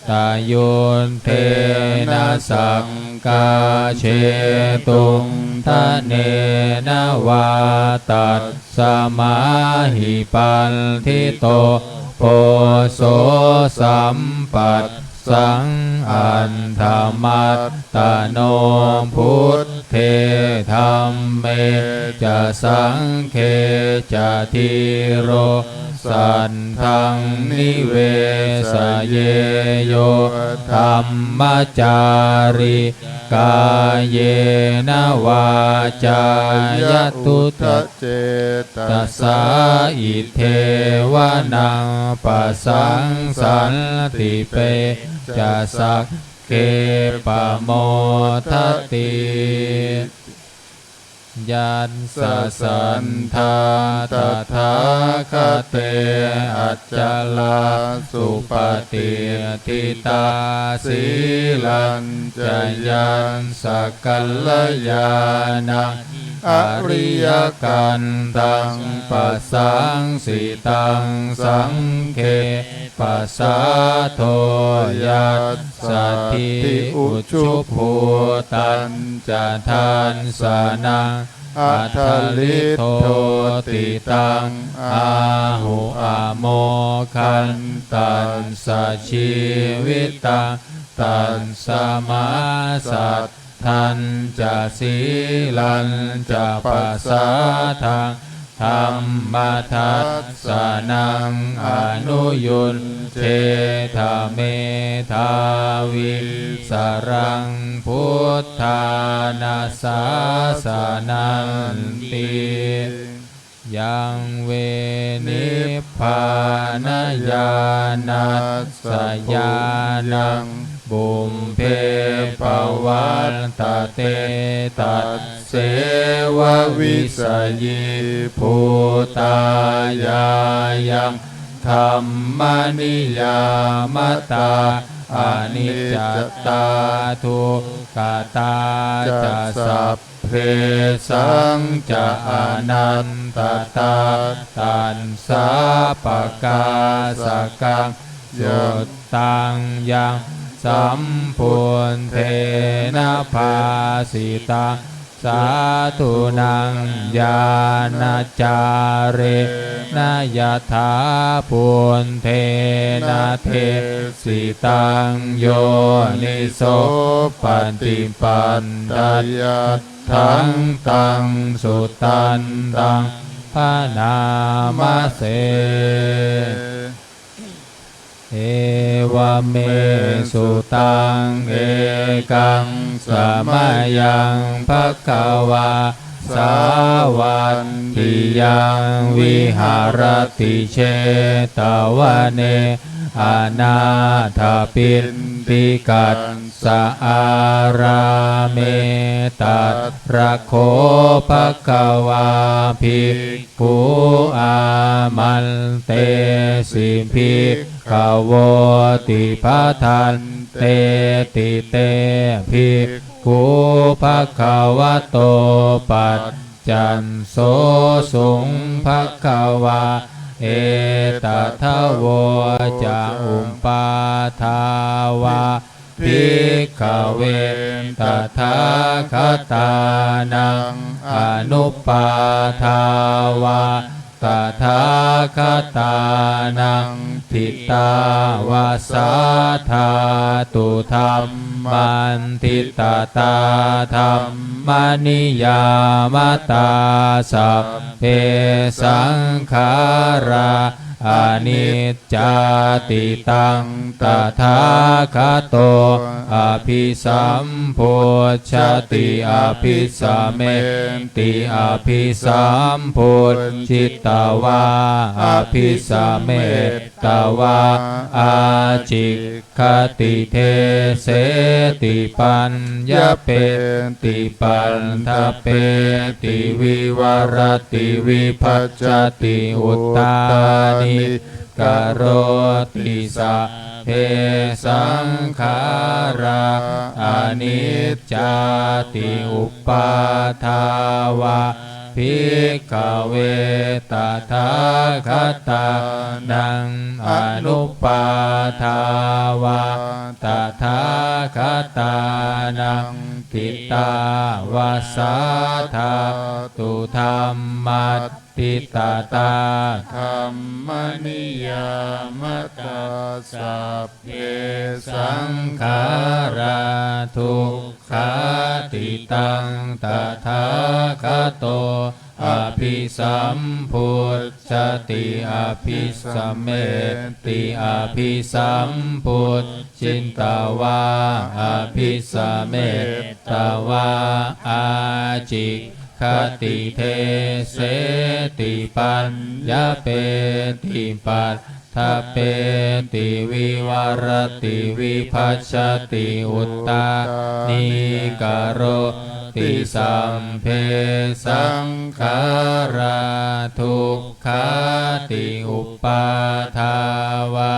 tayuddhena saṅgā jetuṃ dhanena vā tasmā hi paṇḍito poso sampassaṃ atthamattano buddhe dhamme ca saṅghe ca dhīro saddhaṃ nivesaye yo dhammacārī kāyena vācāya uda cetasā idheva naṃ pasaṃsati pe ca saṅghe pamodati. Yassa sandā tathāgate acalā supaṭiṭṭhitā sīlañca yassa kalyāṇaṃ ariyakantaṃ pasaṃsitaṃ saṅghe pasādo yassa tthi ujubhūtañca dassanaṃ adaliddoti taṃ āhu amogantassa jīvitaṃ. Tasmā saddhañca sīlañca pasādaṃ dhammadassa naṃ anuyuñjetha medhāvī saraṃ buddhāna sāsananti. Yaṃ ve nibbānañāṇassa ñāṇaṃ pubbe pavattati, tasseva visayībhūtā ñāyaṃ dhammaniyāmatā aniccatā dukkhātā ca sabbesañca anattatā. Taṃ sāpakāsakaṃ suttaṃ yaṃ sambuddhena bhāsitaṃ sādhunaṃ ñāṇacārena yathā buddhena desitaṃ yoniso paṭipattayat thaṃ taṃ sudantaṃ bhaṇāma se. Evaṃ me sutaṃ. Ekaṃ samayaṃ bhagavā sāvatthiyaṃ viharati jetavane anāthapiṇḍikas sa ārāme. Tatra kho bhagavā bhikkhū āmantesi bhikkhavoti. Bhadanteti te bhikkhū bhagavato pac cansosuṃ. Bhagavā etadavoca. Uppādā vā bhikkhave tathāgatānaṃ anuppādā vā tathāgatānaṃ ṭhitāva sā dhātu dhammaṭṭhitatā dhammaniyāmatā sabbe saṅkhārā aniccāti. Taṃ tathāgato abhisambujjhati abhisameti abhisambujjhitvā abhisametvā ācikkhati deseti paññapeti paṭṭhapeti vivarati vibhajati uttānīkaroti. Sabbe saṅkhārā aniccāti. Uppādā vā bhikkhave tathāgatānaṃ anuppādā vā tathāgatānaṃ ṭhitāva sā dhātu dhammaṭṭhitatā dhammaniyāmatā sabbe saṅkhārā dukkhāti. Taṃ tathāgato abhisambujjhati abhisameti abhisambujjhitvā abhisametvā ācikkhati deseti paññapeti paṭ ṭhapeti vivarati vibhajati uttānīkaroti. Sabbe saṅkhārā dukkhāti. Uppādā vā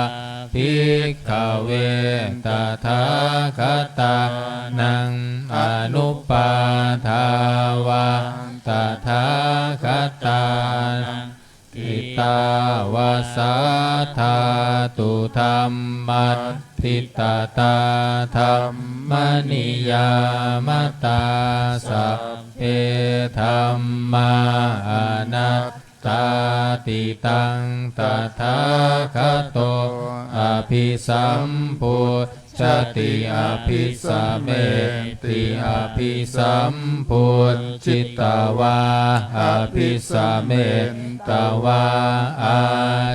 bhikkhave tathāgatānaṃ anuppādā vā tathāgatānaṃ ṭhitāva sā dhātu dhammaṭṭhitatā dhammaniyāmatā sabbe dhammā anattāti. Taṃ tathāgato abhisambujj Abhisametti abhisamettati abhisambuddhitvā abhisametvā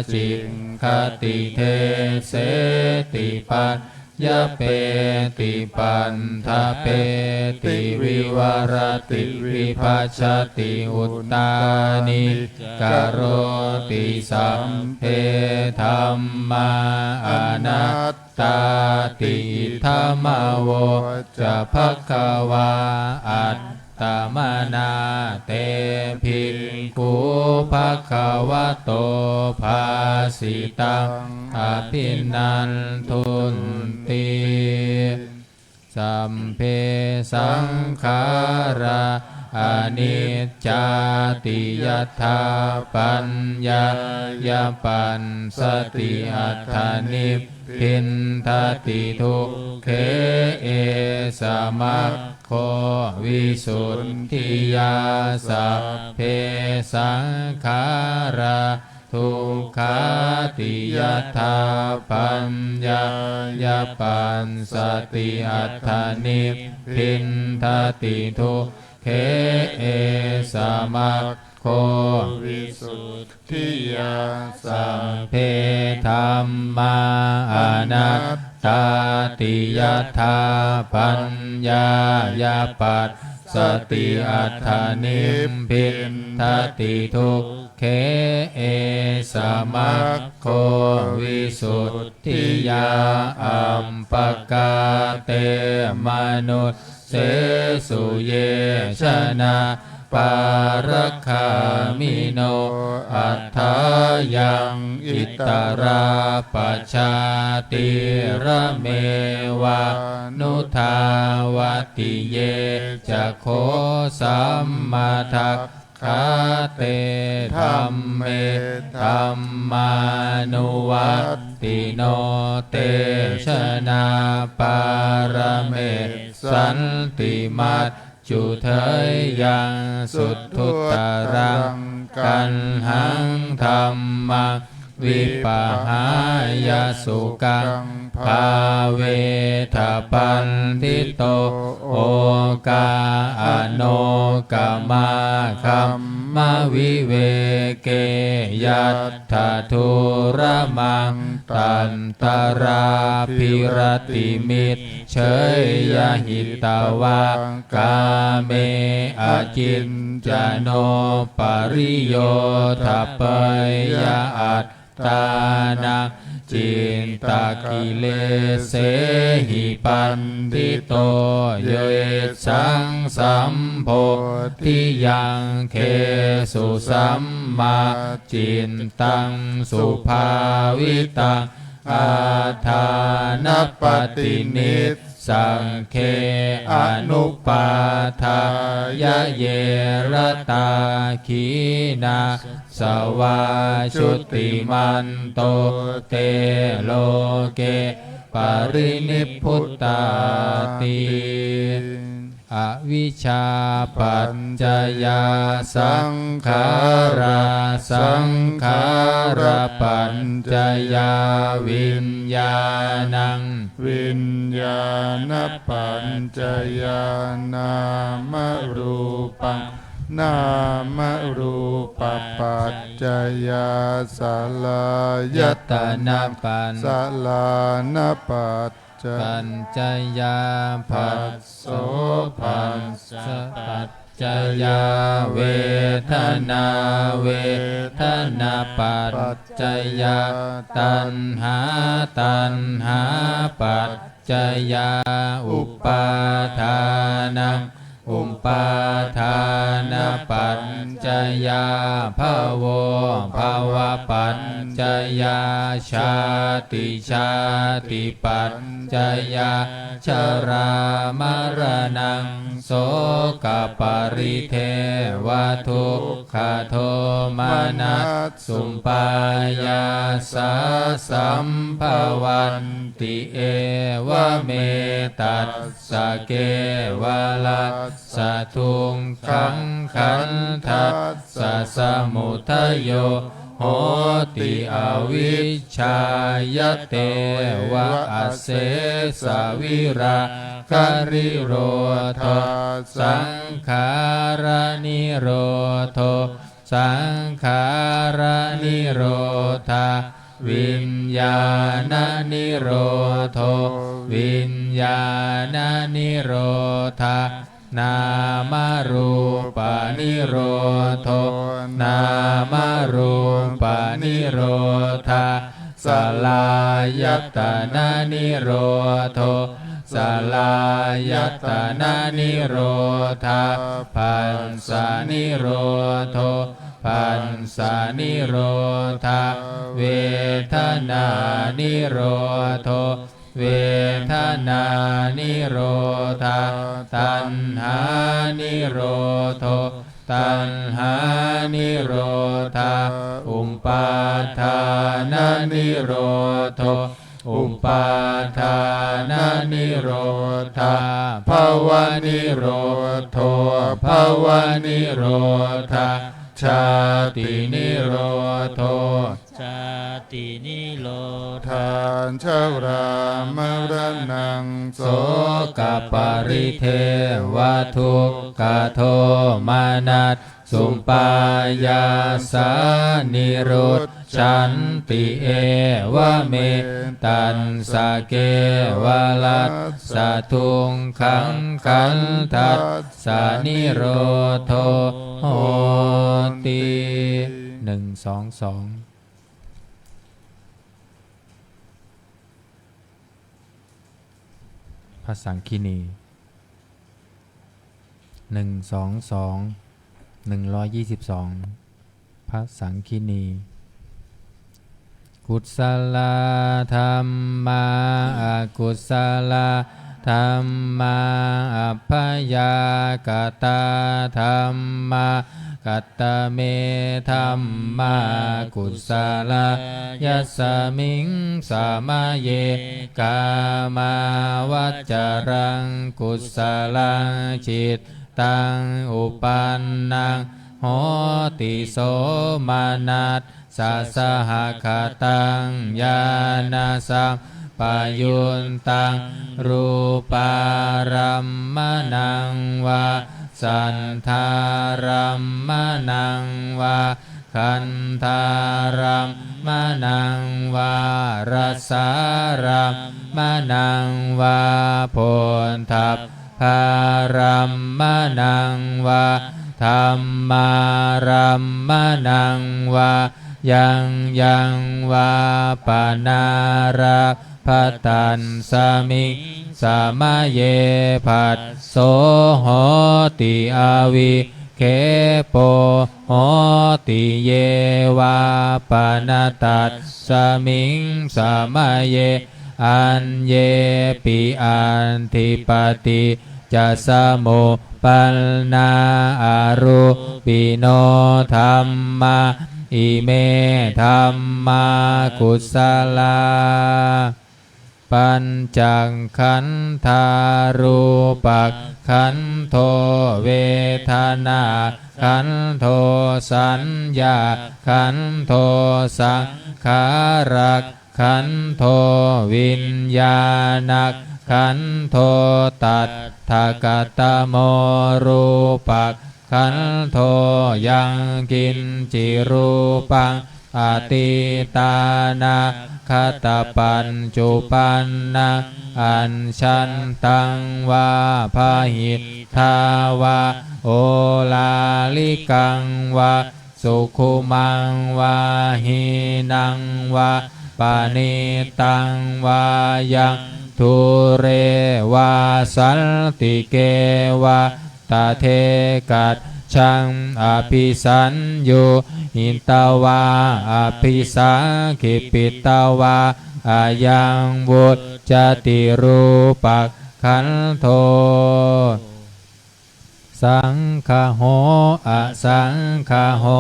ācikkhati deseti paññapeti paṭṭhapeti vivarati vibhajati uttānīkaroti sabbe dhammā anat tāti. Idamavoca bhagavā. Attamanā te bhikkhū bhagavato bhāsitaṃ abhinandunti. Sabbe saṅkhārā aniccāti yadā paññāya passati, atha nibbindati dukkhe, esa maggo visuddhiyā. Sabbe saṅkhārā dukkhāti yadā paññāya passati, atha nibbindati dukkhe, esa maggo visuddhiyā. Sabbe dhammā anattāti yadā paññāya passati, atha nibbindati dukkhe, esa maggo visuddhiyā. Appakā te manussesu ye janā pāragāmino, athāyaṃ itarā pajātīramevānudhāvati. Ye ca kho sammadakkhā te dhamme dhammānuvattino, te janā pāramessanti mac cudheyyaṃ suddhuttaraṃ. Kaṇhaṃ dhammaṃ vipahāya sukhaṃ bhāvetha paṇḍito, okā anokamā khammaviveke yattha dūramaṃ tatra bhiratimic cheyya, hitvā kāme aciñcano pariyodapeyya, attānaṃ cittakileshehi paṇḍito, yesaṃ sambodhiyaṅgesu sammācittaṃ subhāvitaṃ, āṭānāṭiyappaṭinissagge anupādāya ye ratā, khīṇāsavā jutimanto te loke parinibbutāti. Avijjāpaccayā saṅkhārā, saṅkhārapaccayā viññāṇaṃ, viññāṇapaccayā nāmarūpaṃ, nāmarūpapaccayā saḷāyatana, saḷānapaccayā pañcayā, phassopaccapaccayā vedanā, vedanāpaccayā taṇhā, taṇhāpaccayā upādānaṃ, upādānapaccayā bhavo, bhavapaccayā jāti, jātipaccayā jarāmaraṇaṃ, sokaparidevadukkhadomanass upāyāsā sambhavanti, evametass kevalassa dukkhaṃ, khandhassa samudayo hoti avijjāya, teva asesavirāganirodho saṅkhāranirodho, saṅkhāranirodhā viññāṇanirodho, viññāṇanirodhā nāmarūpanirodho, nāmarūpanirodhā saḷāyatananirodho, saḷāyatananirodhā phassanirodho, phassanirodhā vedanānirodho, vedanānirodhā taṇhānirodho, taṇhānirodhā upādānanirodho, upādānanirodhā bhavanirodho, bhavanirodhā jātinirodho, jātinirodhā jarāmaraṇaṃ sokaparidevadukkhadomanassupāyāsā nirujjhanti, evametaṃ sakevalassa dukkhakkhandhassa nirodho hoti. หนึ่ง สอง สอง พระสังคินี หนึ่ง สอง สอง หนึ่งร้อยยี่สิบสอง พระสังคินี Kusalā dhammā, akusalā dhammā, abyākatā dhammā, katame dhammā kusalā? Yasmiṃ samaye kāmāvacaraṃ kusalaṃ cittaṃ uppannaṃ hoti somanassasahagataṃ ñāṇasampayuttaṃ rūpārammaṇaṃ vā saddārammaṇaṃ vā gandhārammaṇaṃ vā rasārammaṇaṃ vā phoṭṭhabbārammaṇaṃ vā dhammārammaṇaṃ vā yaṃ yaṃ vā panārab bha, tasmiṃ samaye phasso hoti, avikkhepo hoti, ye vā pana tasmiṃ samaye aññepi atthi paṭiccasamuppannā arūpino dhammā, ime dhammā kusalā. Pañcakkhandhā: rūpakkhandho, vedanākkhandho, saññākkhandho, saṅkhārak khandho, viññāṇakkhandho. Tattha katamo rūpakkhandho? Yaṅkiñci rūpaṃ atītānāgatapaccuppannaṃ ajjhattaṃ vā bahiddhā vā oḷārikaṃ vā sukhumaṃ vā hīnaṃ vā paṇītaṃ vā yaṃ dūre vā santike vā, tadekajjhaṃ abhisaññūhitvā abhisakkhippitvā ayaṃ vuccati rūpakkhandho. Saṅgaho asaṅgaho,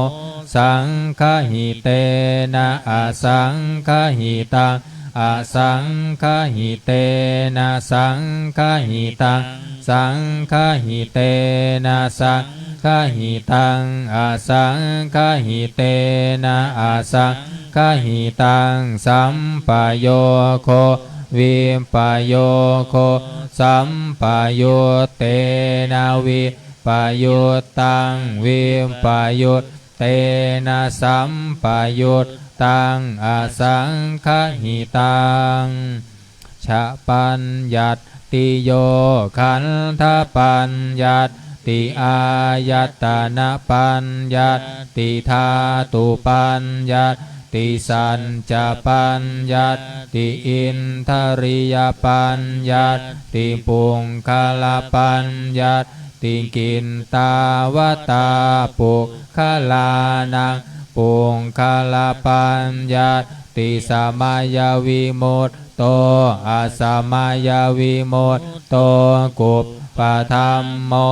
saṅgahitena asaṅgahitaṃ, asaṅgahitena saṅgahitaṃ, saṅgahitena saṅ saṅgahitaṃ asaṅgahitena asaṅgahitaṃ sampayogo vippayogo sampayuttena vippayuttaṃ vippayuttena sampayuttaṃ asaṅgahitaṃ. Cha paññattiyo khandhapaññatti āyatanapaññatti dhātupaññatti saccapaññatti indriyapaññatti puggalapaññatti. Kittāvatā puggalānaṃ puggalapaññatti? Samayavimutto asamayavimutto kuppadhammo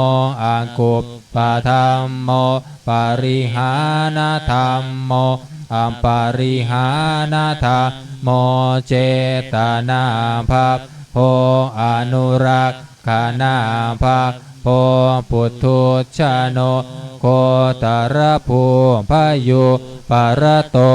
akuppadhammo parihānadhammo aparihānadhammo cetanābhabbo anurakkhanābhabbo puthujjano gotrabhū bhayūparato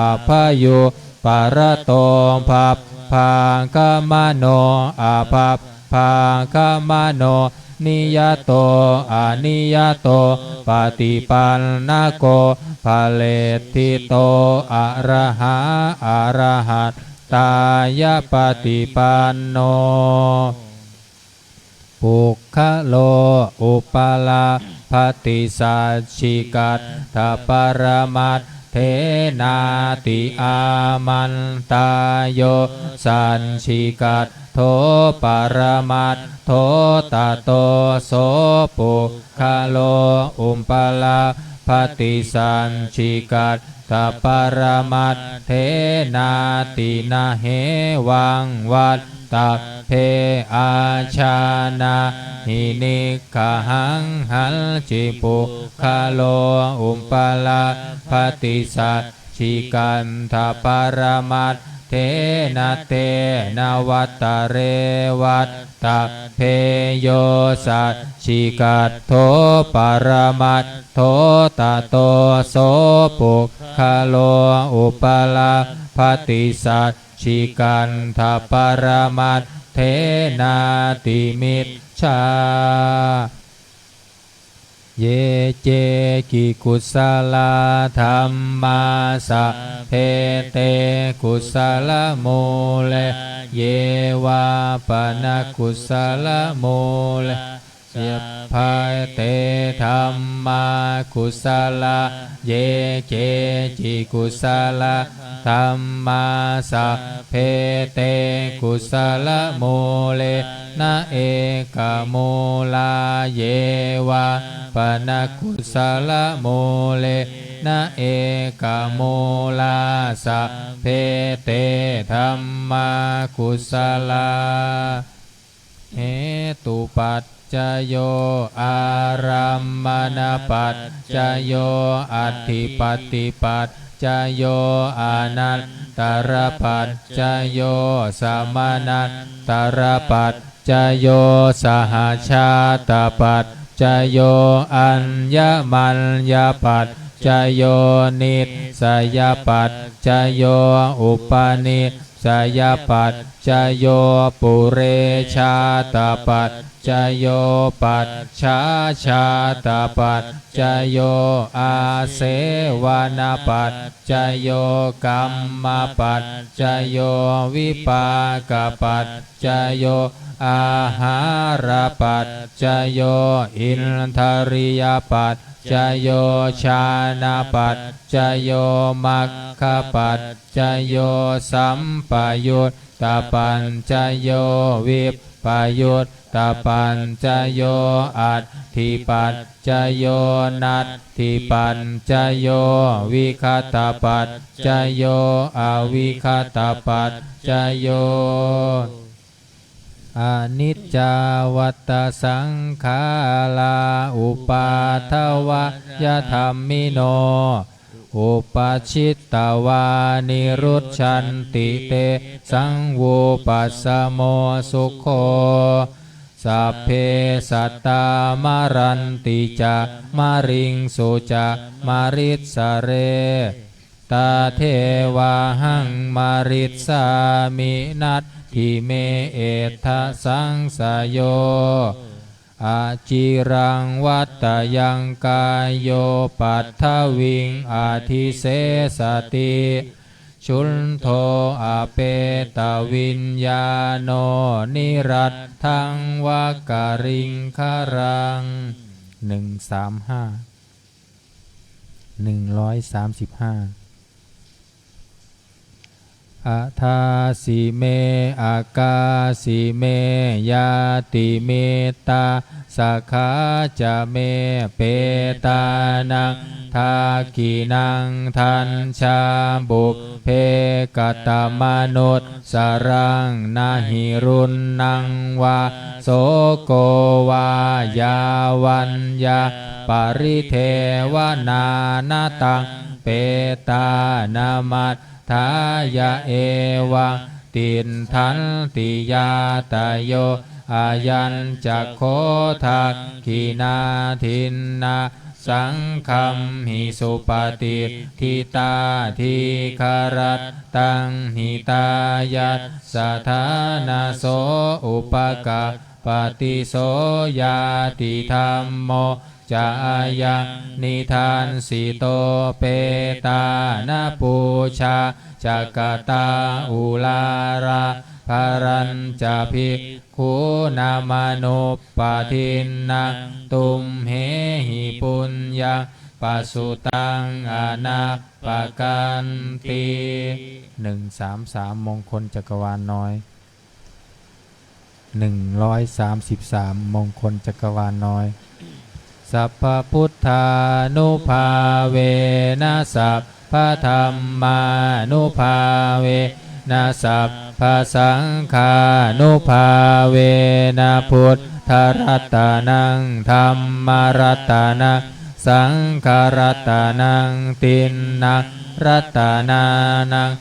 abhayūparato bhabbāgamano abhabbāgamano niyato aniyato paṭipannako phaleṭṭhito arahā arahattāya paṭipanno. Puggalo upalabbhati saccikaṭṭhaparamatthenāti? Āmantā. Yo saccikaṭṭho paramattho tato so puggalo upalabbhati saccikaṭṭhaparamatthena. Na hevaṃ vattabbe. Ājānāhi niggahaṃ. Hañci puggalo upalabbhati saccikaṭṭhaparamatthena tena vattare vattabbe. Yo saccikaṭṭho paramattho tato so puggalo upalabbhati saccikaṭṭhaparamatthena. Ti micchā. Ye keci kusalā dhammā sabbe te kusalamūlā. Ye vā pana kusalamūlā sabbe te dhammā kusalā. Ye keci kusalā dhammā sabbe te kusalamūlena ekamūlā. Ye vā pana kusalamūlena ekamūlā sabbe te dhammā kusalā. Hetupaccayo ārammaṇapaccayo adhipatipaccayo anantarapaccayo samanantarapaccayo sahajātapaccayo aññamaññapaccayo nissayapaccayo upanis sayapaccayo purejātapaccayo pacchājātapaccayo āsevanapaccayo kammapaccayo vipākapaccayo āhārapaccayo indriyapaccayo jhānapaccayo maggapaccayo sampayut tapaccayo vippayuttapaccayo atthipaccayo natthipaccayo vigatapaccayo avigatapaccayo. Aniccā vata saṅkhārā uppādavayadhammino uppajjitvā nirujjhanti tesaṃ vūpasamo sukho. Sabbe sattā maranti ca, mariṃsu ca marissare. Tathevāhaṃ marissāmi, natthi me ettha saṃsayo. Aciraṃ vaṭṭayaṃ kāyo, paṭhaviṃ adhisessati. Chuḍḍho apetaviññāṇo, niratthaṃva kaliṅgaraṃ. หนึ่งสามห้า หนึ่งร้อยสามสิบห้า Adāsi me akāsi me, ñātimittā sakhā ca me. Petānaṃ dakkhiṇaṃ dajjā, pubbe katamanussaraṃ. Na hi ruṇṇaṃ vā soko vā, yā vaññā paridevanā, na taṃ petānamatthāya, evaṃ tiṭṭhanti ñātayo. Ayañca kho dakkhiṇā dinnā, saṅghamhi supatiṭṭhitā. Dīgharattaṃ hitāyassa, ṭhānaso upakappati. So ñātidhammo ca ayaṃ nidassito, petāna pūjā ca katā uḷārā. Balañca bhikkhūnamanuppadinnaṃ, tumhehi puññaṃ pasutaṃ anappakanti. หนึ่งสามสาม มงคลจักรวาลน้อย หนึ่งร้อยสามสิบสาม มงคลจักรวาลน้อย Sabbabuddhānubhāvena, sabbadhammānubhāvena, sabbasaṅghānubhāvena, buddharatanaṃ dhammaratanaṃ saṅgharatanaṃ, tiṇṇaṃ ratanānaṃ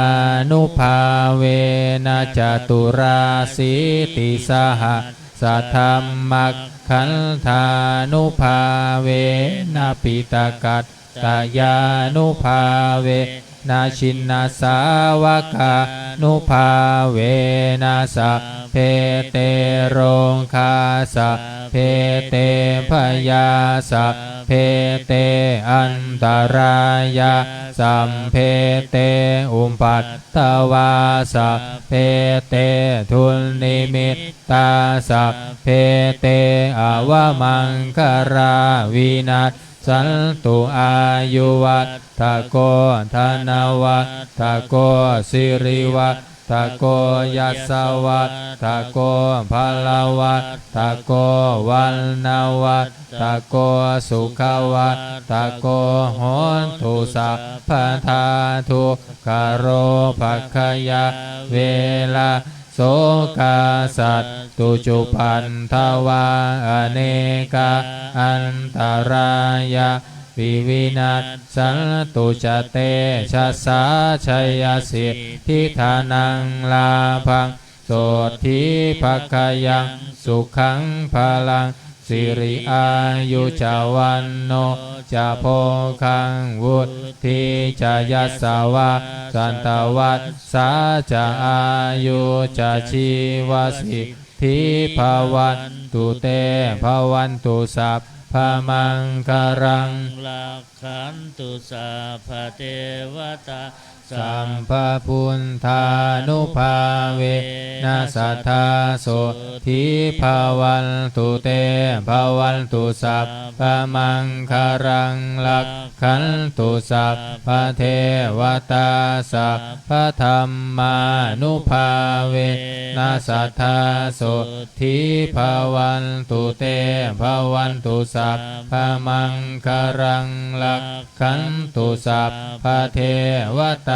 ānubhāvena, caturāsītisahassadhammakkhandhānubhāvena, piṭakattayānubhāvena, jinasāvakānubhāvena, sabbe te rogā sabbe te bhayā sabbe te antarāyā sabbe te upaddavā sabbe te dunnimittā sabbe te avamaṅgalā vinassantu. Āyuvaḍḍhako dhanavaḍḍhako sirivaḍḍhako yasavaḍḍhako balavaḍḍhako vaṇṇavaḍḍhako sukhavaḍḍhako hotu sabbadā. Dukkharogabhayā verā sokā sattu cupaddavā anekā antarāyāpi vinassantu ca tejasā. Jayasiddhi dhanaṃ lābhaṃ sotthi bhāgyaṃ sukhaṃ balaṃ siri āyu ca vaṇṇo ca bhogaṃ vuḍḍhī ca yasavā satavassā ca āyū ca jīvasiddhī bhavantu te. Bhavatu sabbamaṅgalaṃ, rakkhantu sabbadevatā, sabbabuddhānubhāvena sadā sotthī bhavantu te. Bhavatu sabbamaṅgalaṃ, rakkhantu sabbadevatā, sabbadhammānubhāvena sadā sotthī bhavantu te. Bhavatu sabbamaṅgalaṃ, rak khantu sabbadevatā,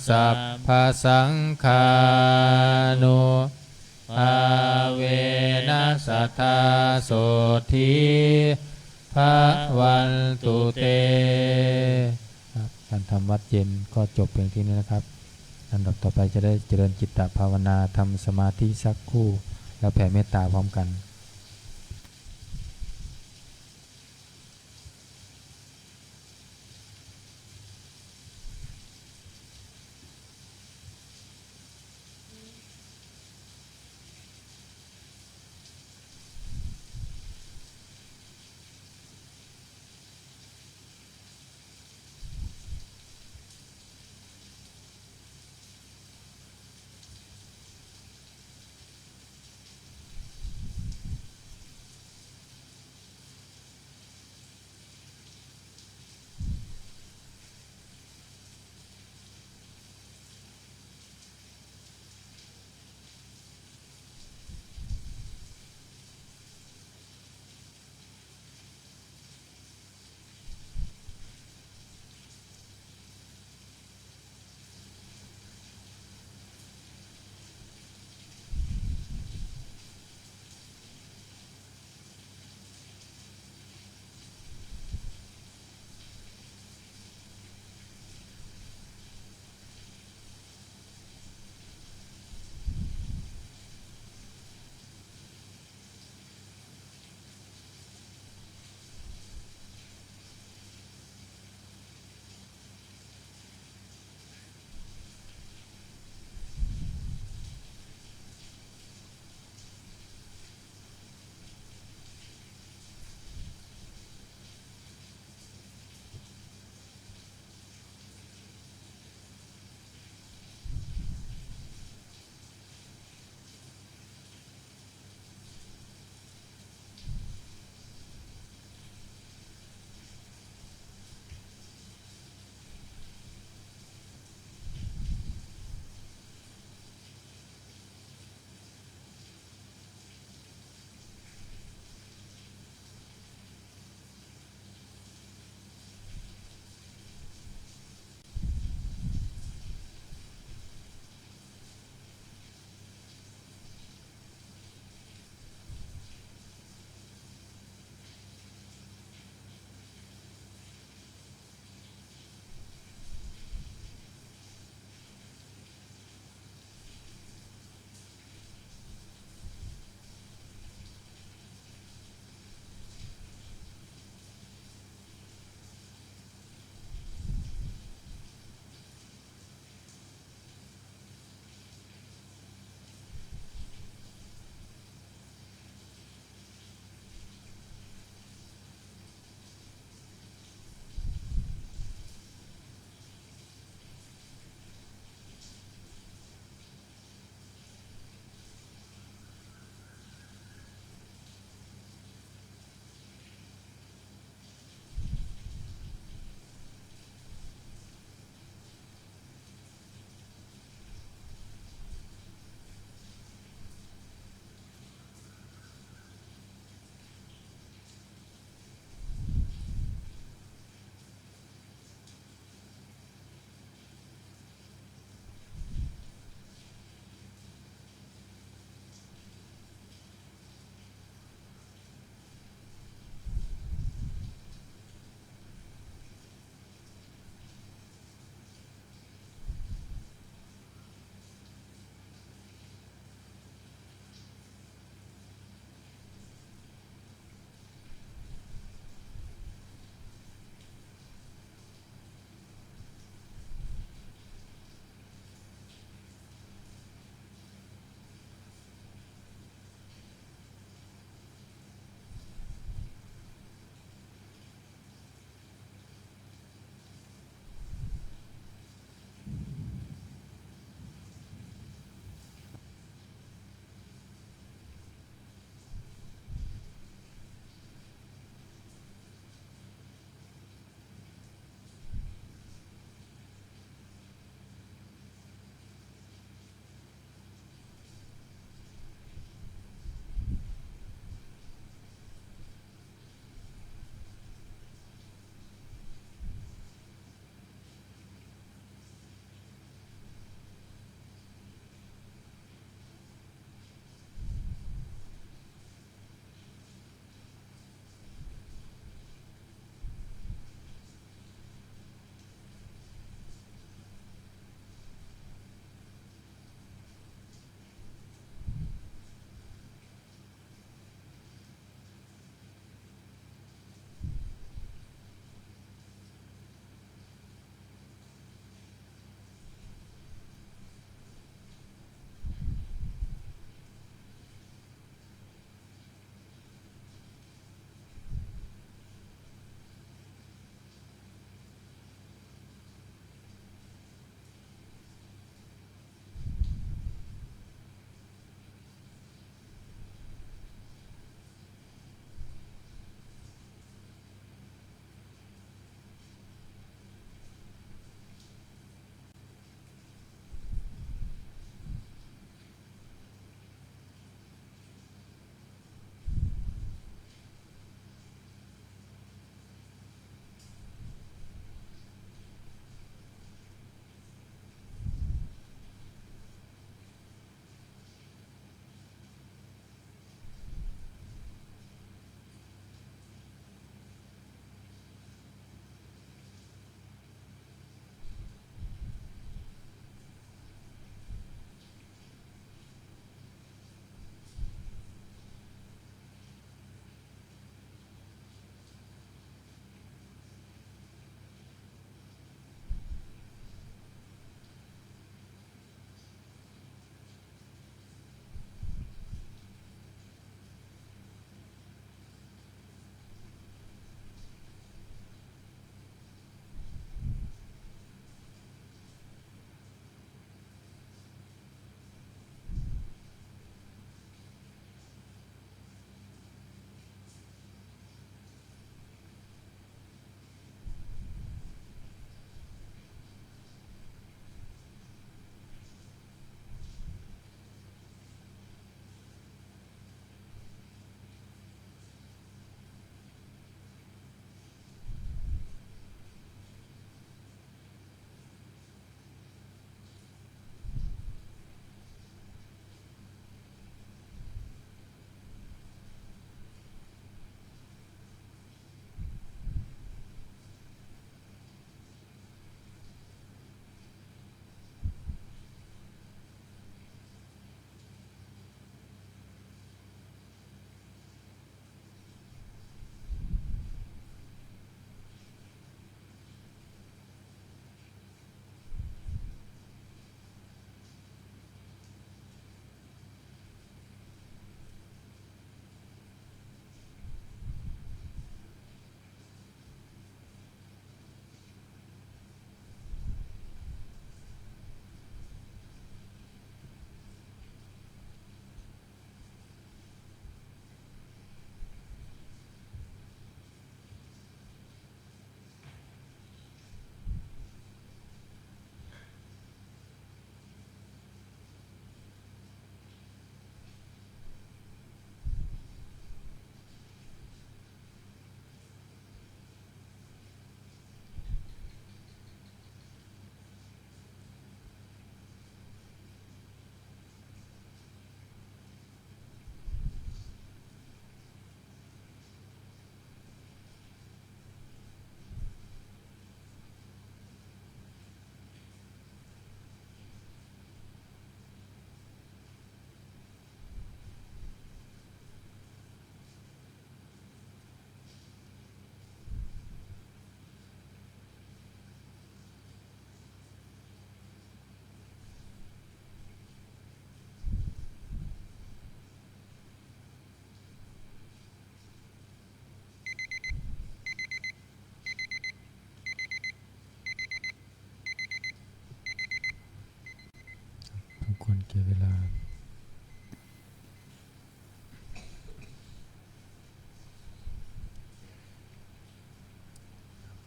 sabbasaṅghānubhāvena sadā sotthī bhavantu te. ครับ การทำวัตรเย็นก็จบเพียงเท่านี้นะครับ ลำดับต่อไปจะได้เจริญจิตตภาวนา ทำสมาธิสักครู่ แล้วแผ่เมตตาพร้อมกัน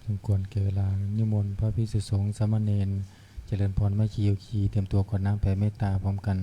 สมควรแก่เวลา นิมนต์พระภิกษุสงฆ์สามเณร เจริญพรแม่ชีโยคี เตรียมตัวกรวดน้ำแผ่เมตตาพร้อมกัน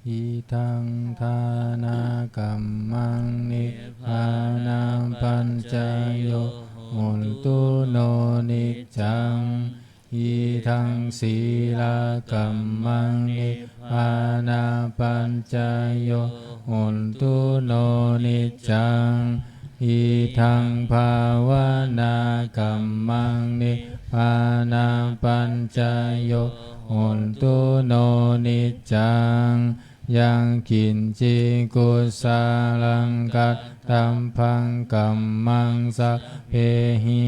Idaṃ dānakammaṃ nibbānapaccayo hotu no niccaṃ. Idaṃ sīlakammaṃ nibbānapaccayo hotu no niccaṃ. Idaṃ bhāvanākammaṃ nibbānapaccayo hotu no niccaṃ. Yaṃ kiñci kusalaṃ kattabbaṃ kammaṃ sabbehi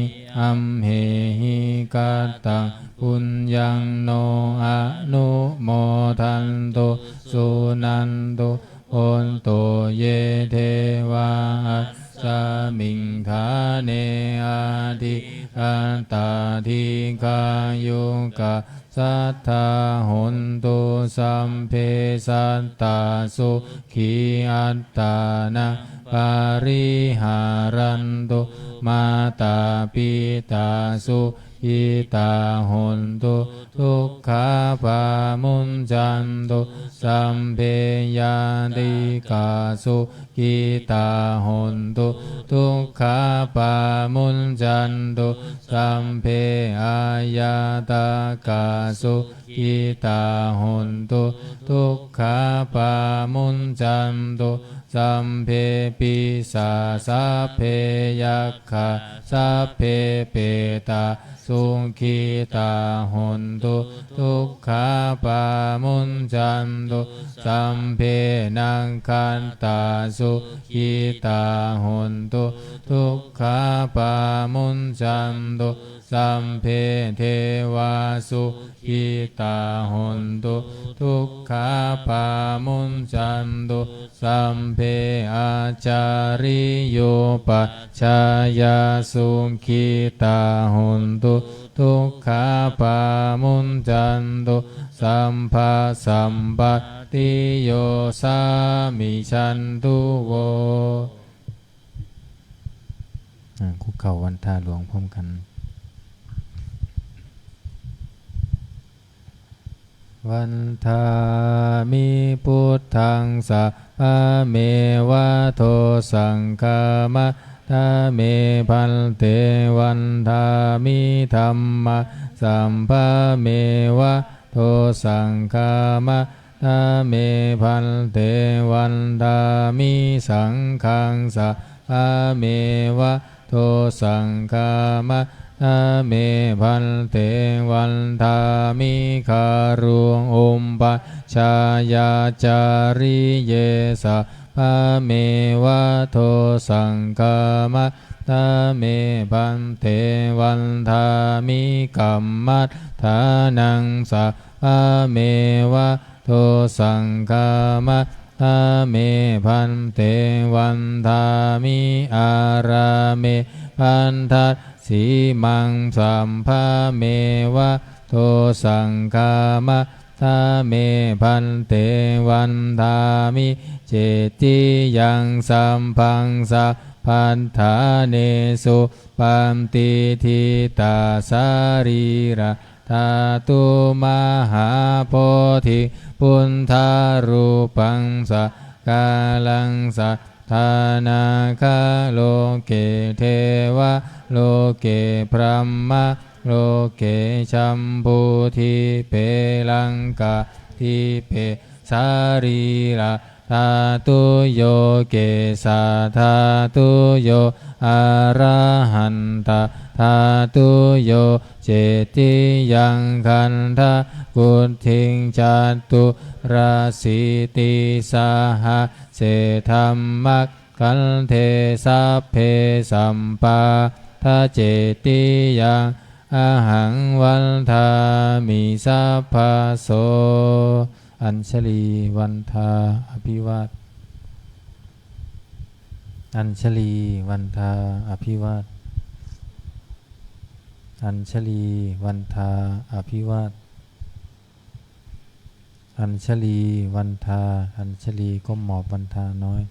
amhehi kataṃ puññaṃ no anumodantu suṇantu bhonto ye devā asmiṃ ṭhāne adhigatā dīghāyukā sadā hontu. Sabbe sattā sukhī attānaṃ pariharantu. Mātā pitā sukhitā hontu dukkhā pamuñcantu. Sabbe ñātikā sukhitā hontu dukkhā pamuñcantu. Sabbe aññātakā sukhitā hontu dukkhā pamuñcantu. Sabbe pisā sabbe yakkhā sabbe petā sukhitā hontu dukkhā pamuñcantu. Sabbe nakkhattā sukhitā hontu dukkhā pamuñcantu. Sabbe devā sukhitā hontu dukkhā pamuñcantu. Sabbe ācariyūpajjhāyā sukhitā hontu dukkhā pamuñcantu. Sabbasampattiyo samijjhantu vo. อ่า คุกเข่าวันทาหลวงพร้อมกัน Vandāmi buddhaṃ sabbameva dosaṃ khamatha me bhante. Vandāmi dhammaṃ sabbameva dosaṃ khamatha me bhante. Vandāmi saṅghaṃ sabbameva dosaṃ khamatha me bhante. Vandāmi guruṃ upajjhāyācariye sabbameva dosaṃ khamatha me bhante. Vandāmi kammaṭṭhānaṃ sabbameva dosaṃ khamatha me bhante. Vandāmi ārāme bhaddasīmaṃ sabbameva dosaṃ khamatha me bhante. Vandāmi cetiyaṃ sabbaṃ sabbaṭṭhānesu patiṭṭhitā sarīradhātu mahābodhiṃ buddharūpaṃ sakalaṃ sadā nāgaloke devaloke brahmaloke jambudīpe laṅkādīpe sarīra dhātuyo kesadhātuyo arahantadhātuyo cetiyaṃ gandhakukkhiṃ caturāsītisahasсе dhammakkhandhe sabbe sampāda cetiyaṃ ahaṃ vandāmi sabbaso. Añjali vandhā abhivād. Añjali vandhā abhivād. Añjalī vandā abhivā- Añjalī vandā, อัญชลี ก้มหมอบวันทาน้อย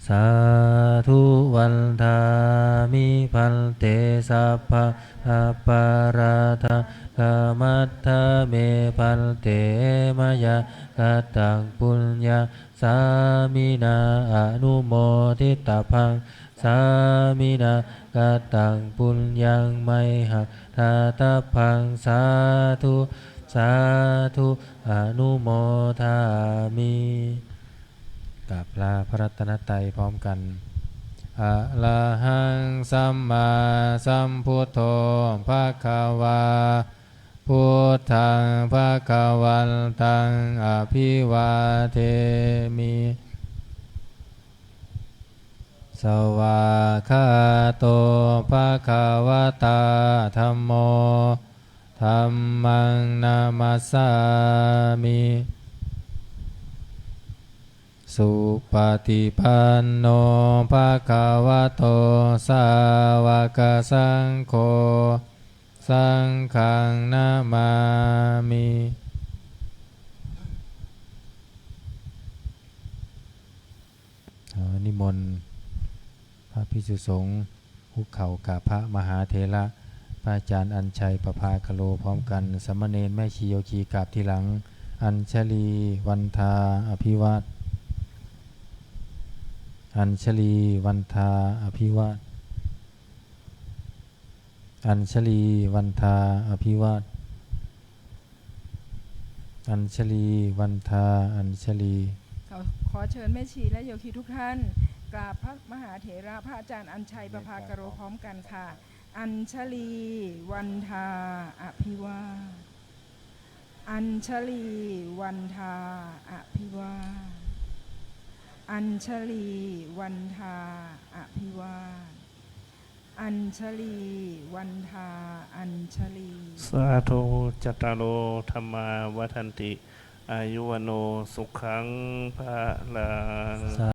Sādhu vandāmi bhante, sabba aparādhā khamatha me bhante, mayā kataṃ puññaṃ sāminā anumoditabbaṃ, sāminā kataṃ puññaṃ mayhaṃ dātabbaṃ, sādhu sādhu anumodāmi. กราบลาพระรัตนตรัยพร้อมกัน Arahaṃ sammāsambuddho bhagavā, buddhaṃ bhagavantaṃ abhivādemi. Svākkhāto bhagavatā dhammo, dhammaṃ namassāmi. Supaṭipanno bhagavato sāvakasaṅgho, saṅghaṃ namāmi. ขอนิมนต์พระภิกษุสงฆ์คุกเข่ากราบพระมหาเถระ พระอาจารย์อัญชัย ประภากโร พร้อมกัน สามเณรแม่ชีโยคีกราบทีหลัง Añjalī vandā abhivā- Añjalī vandā abhivā- Añjalī vandā abhivā- Añjalī vandā añjalī. ขอ- ขอเชิญแม่ชีและโยคีทุกท่าน กราบพระมหาเถระพระอาจารย์อัญชัย ประภากโร พร้อมกันค่ะ Añjalī vandā abhivā- Añjalī vandā abhivā- Añjalī vandā abhivā- Añjalī vandā añjalī. Sādhu. Cattāro dhammā vaḍḍhanti, āyu vaṇṇo sukhaṃ balaṃ.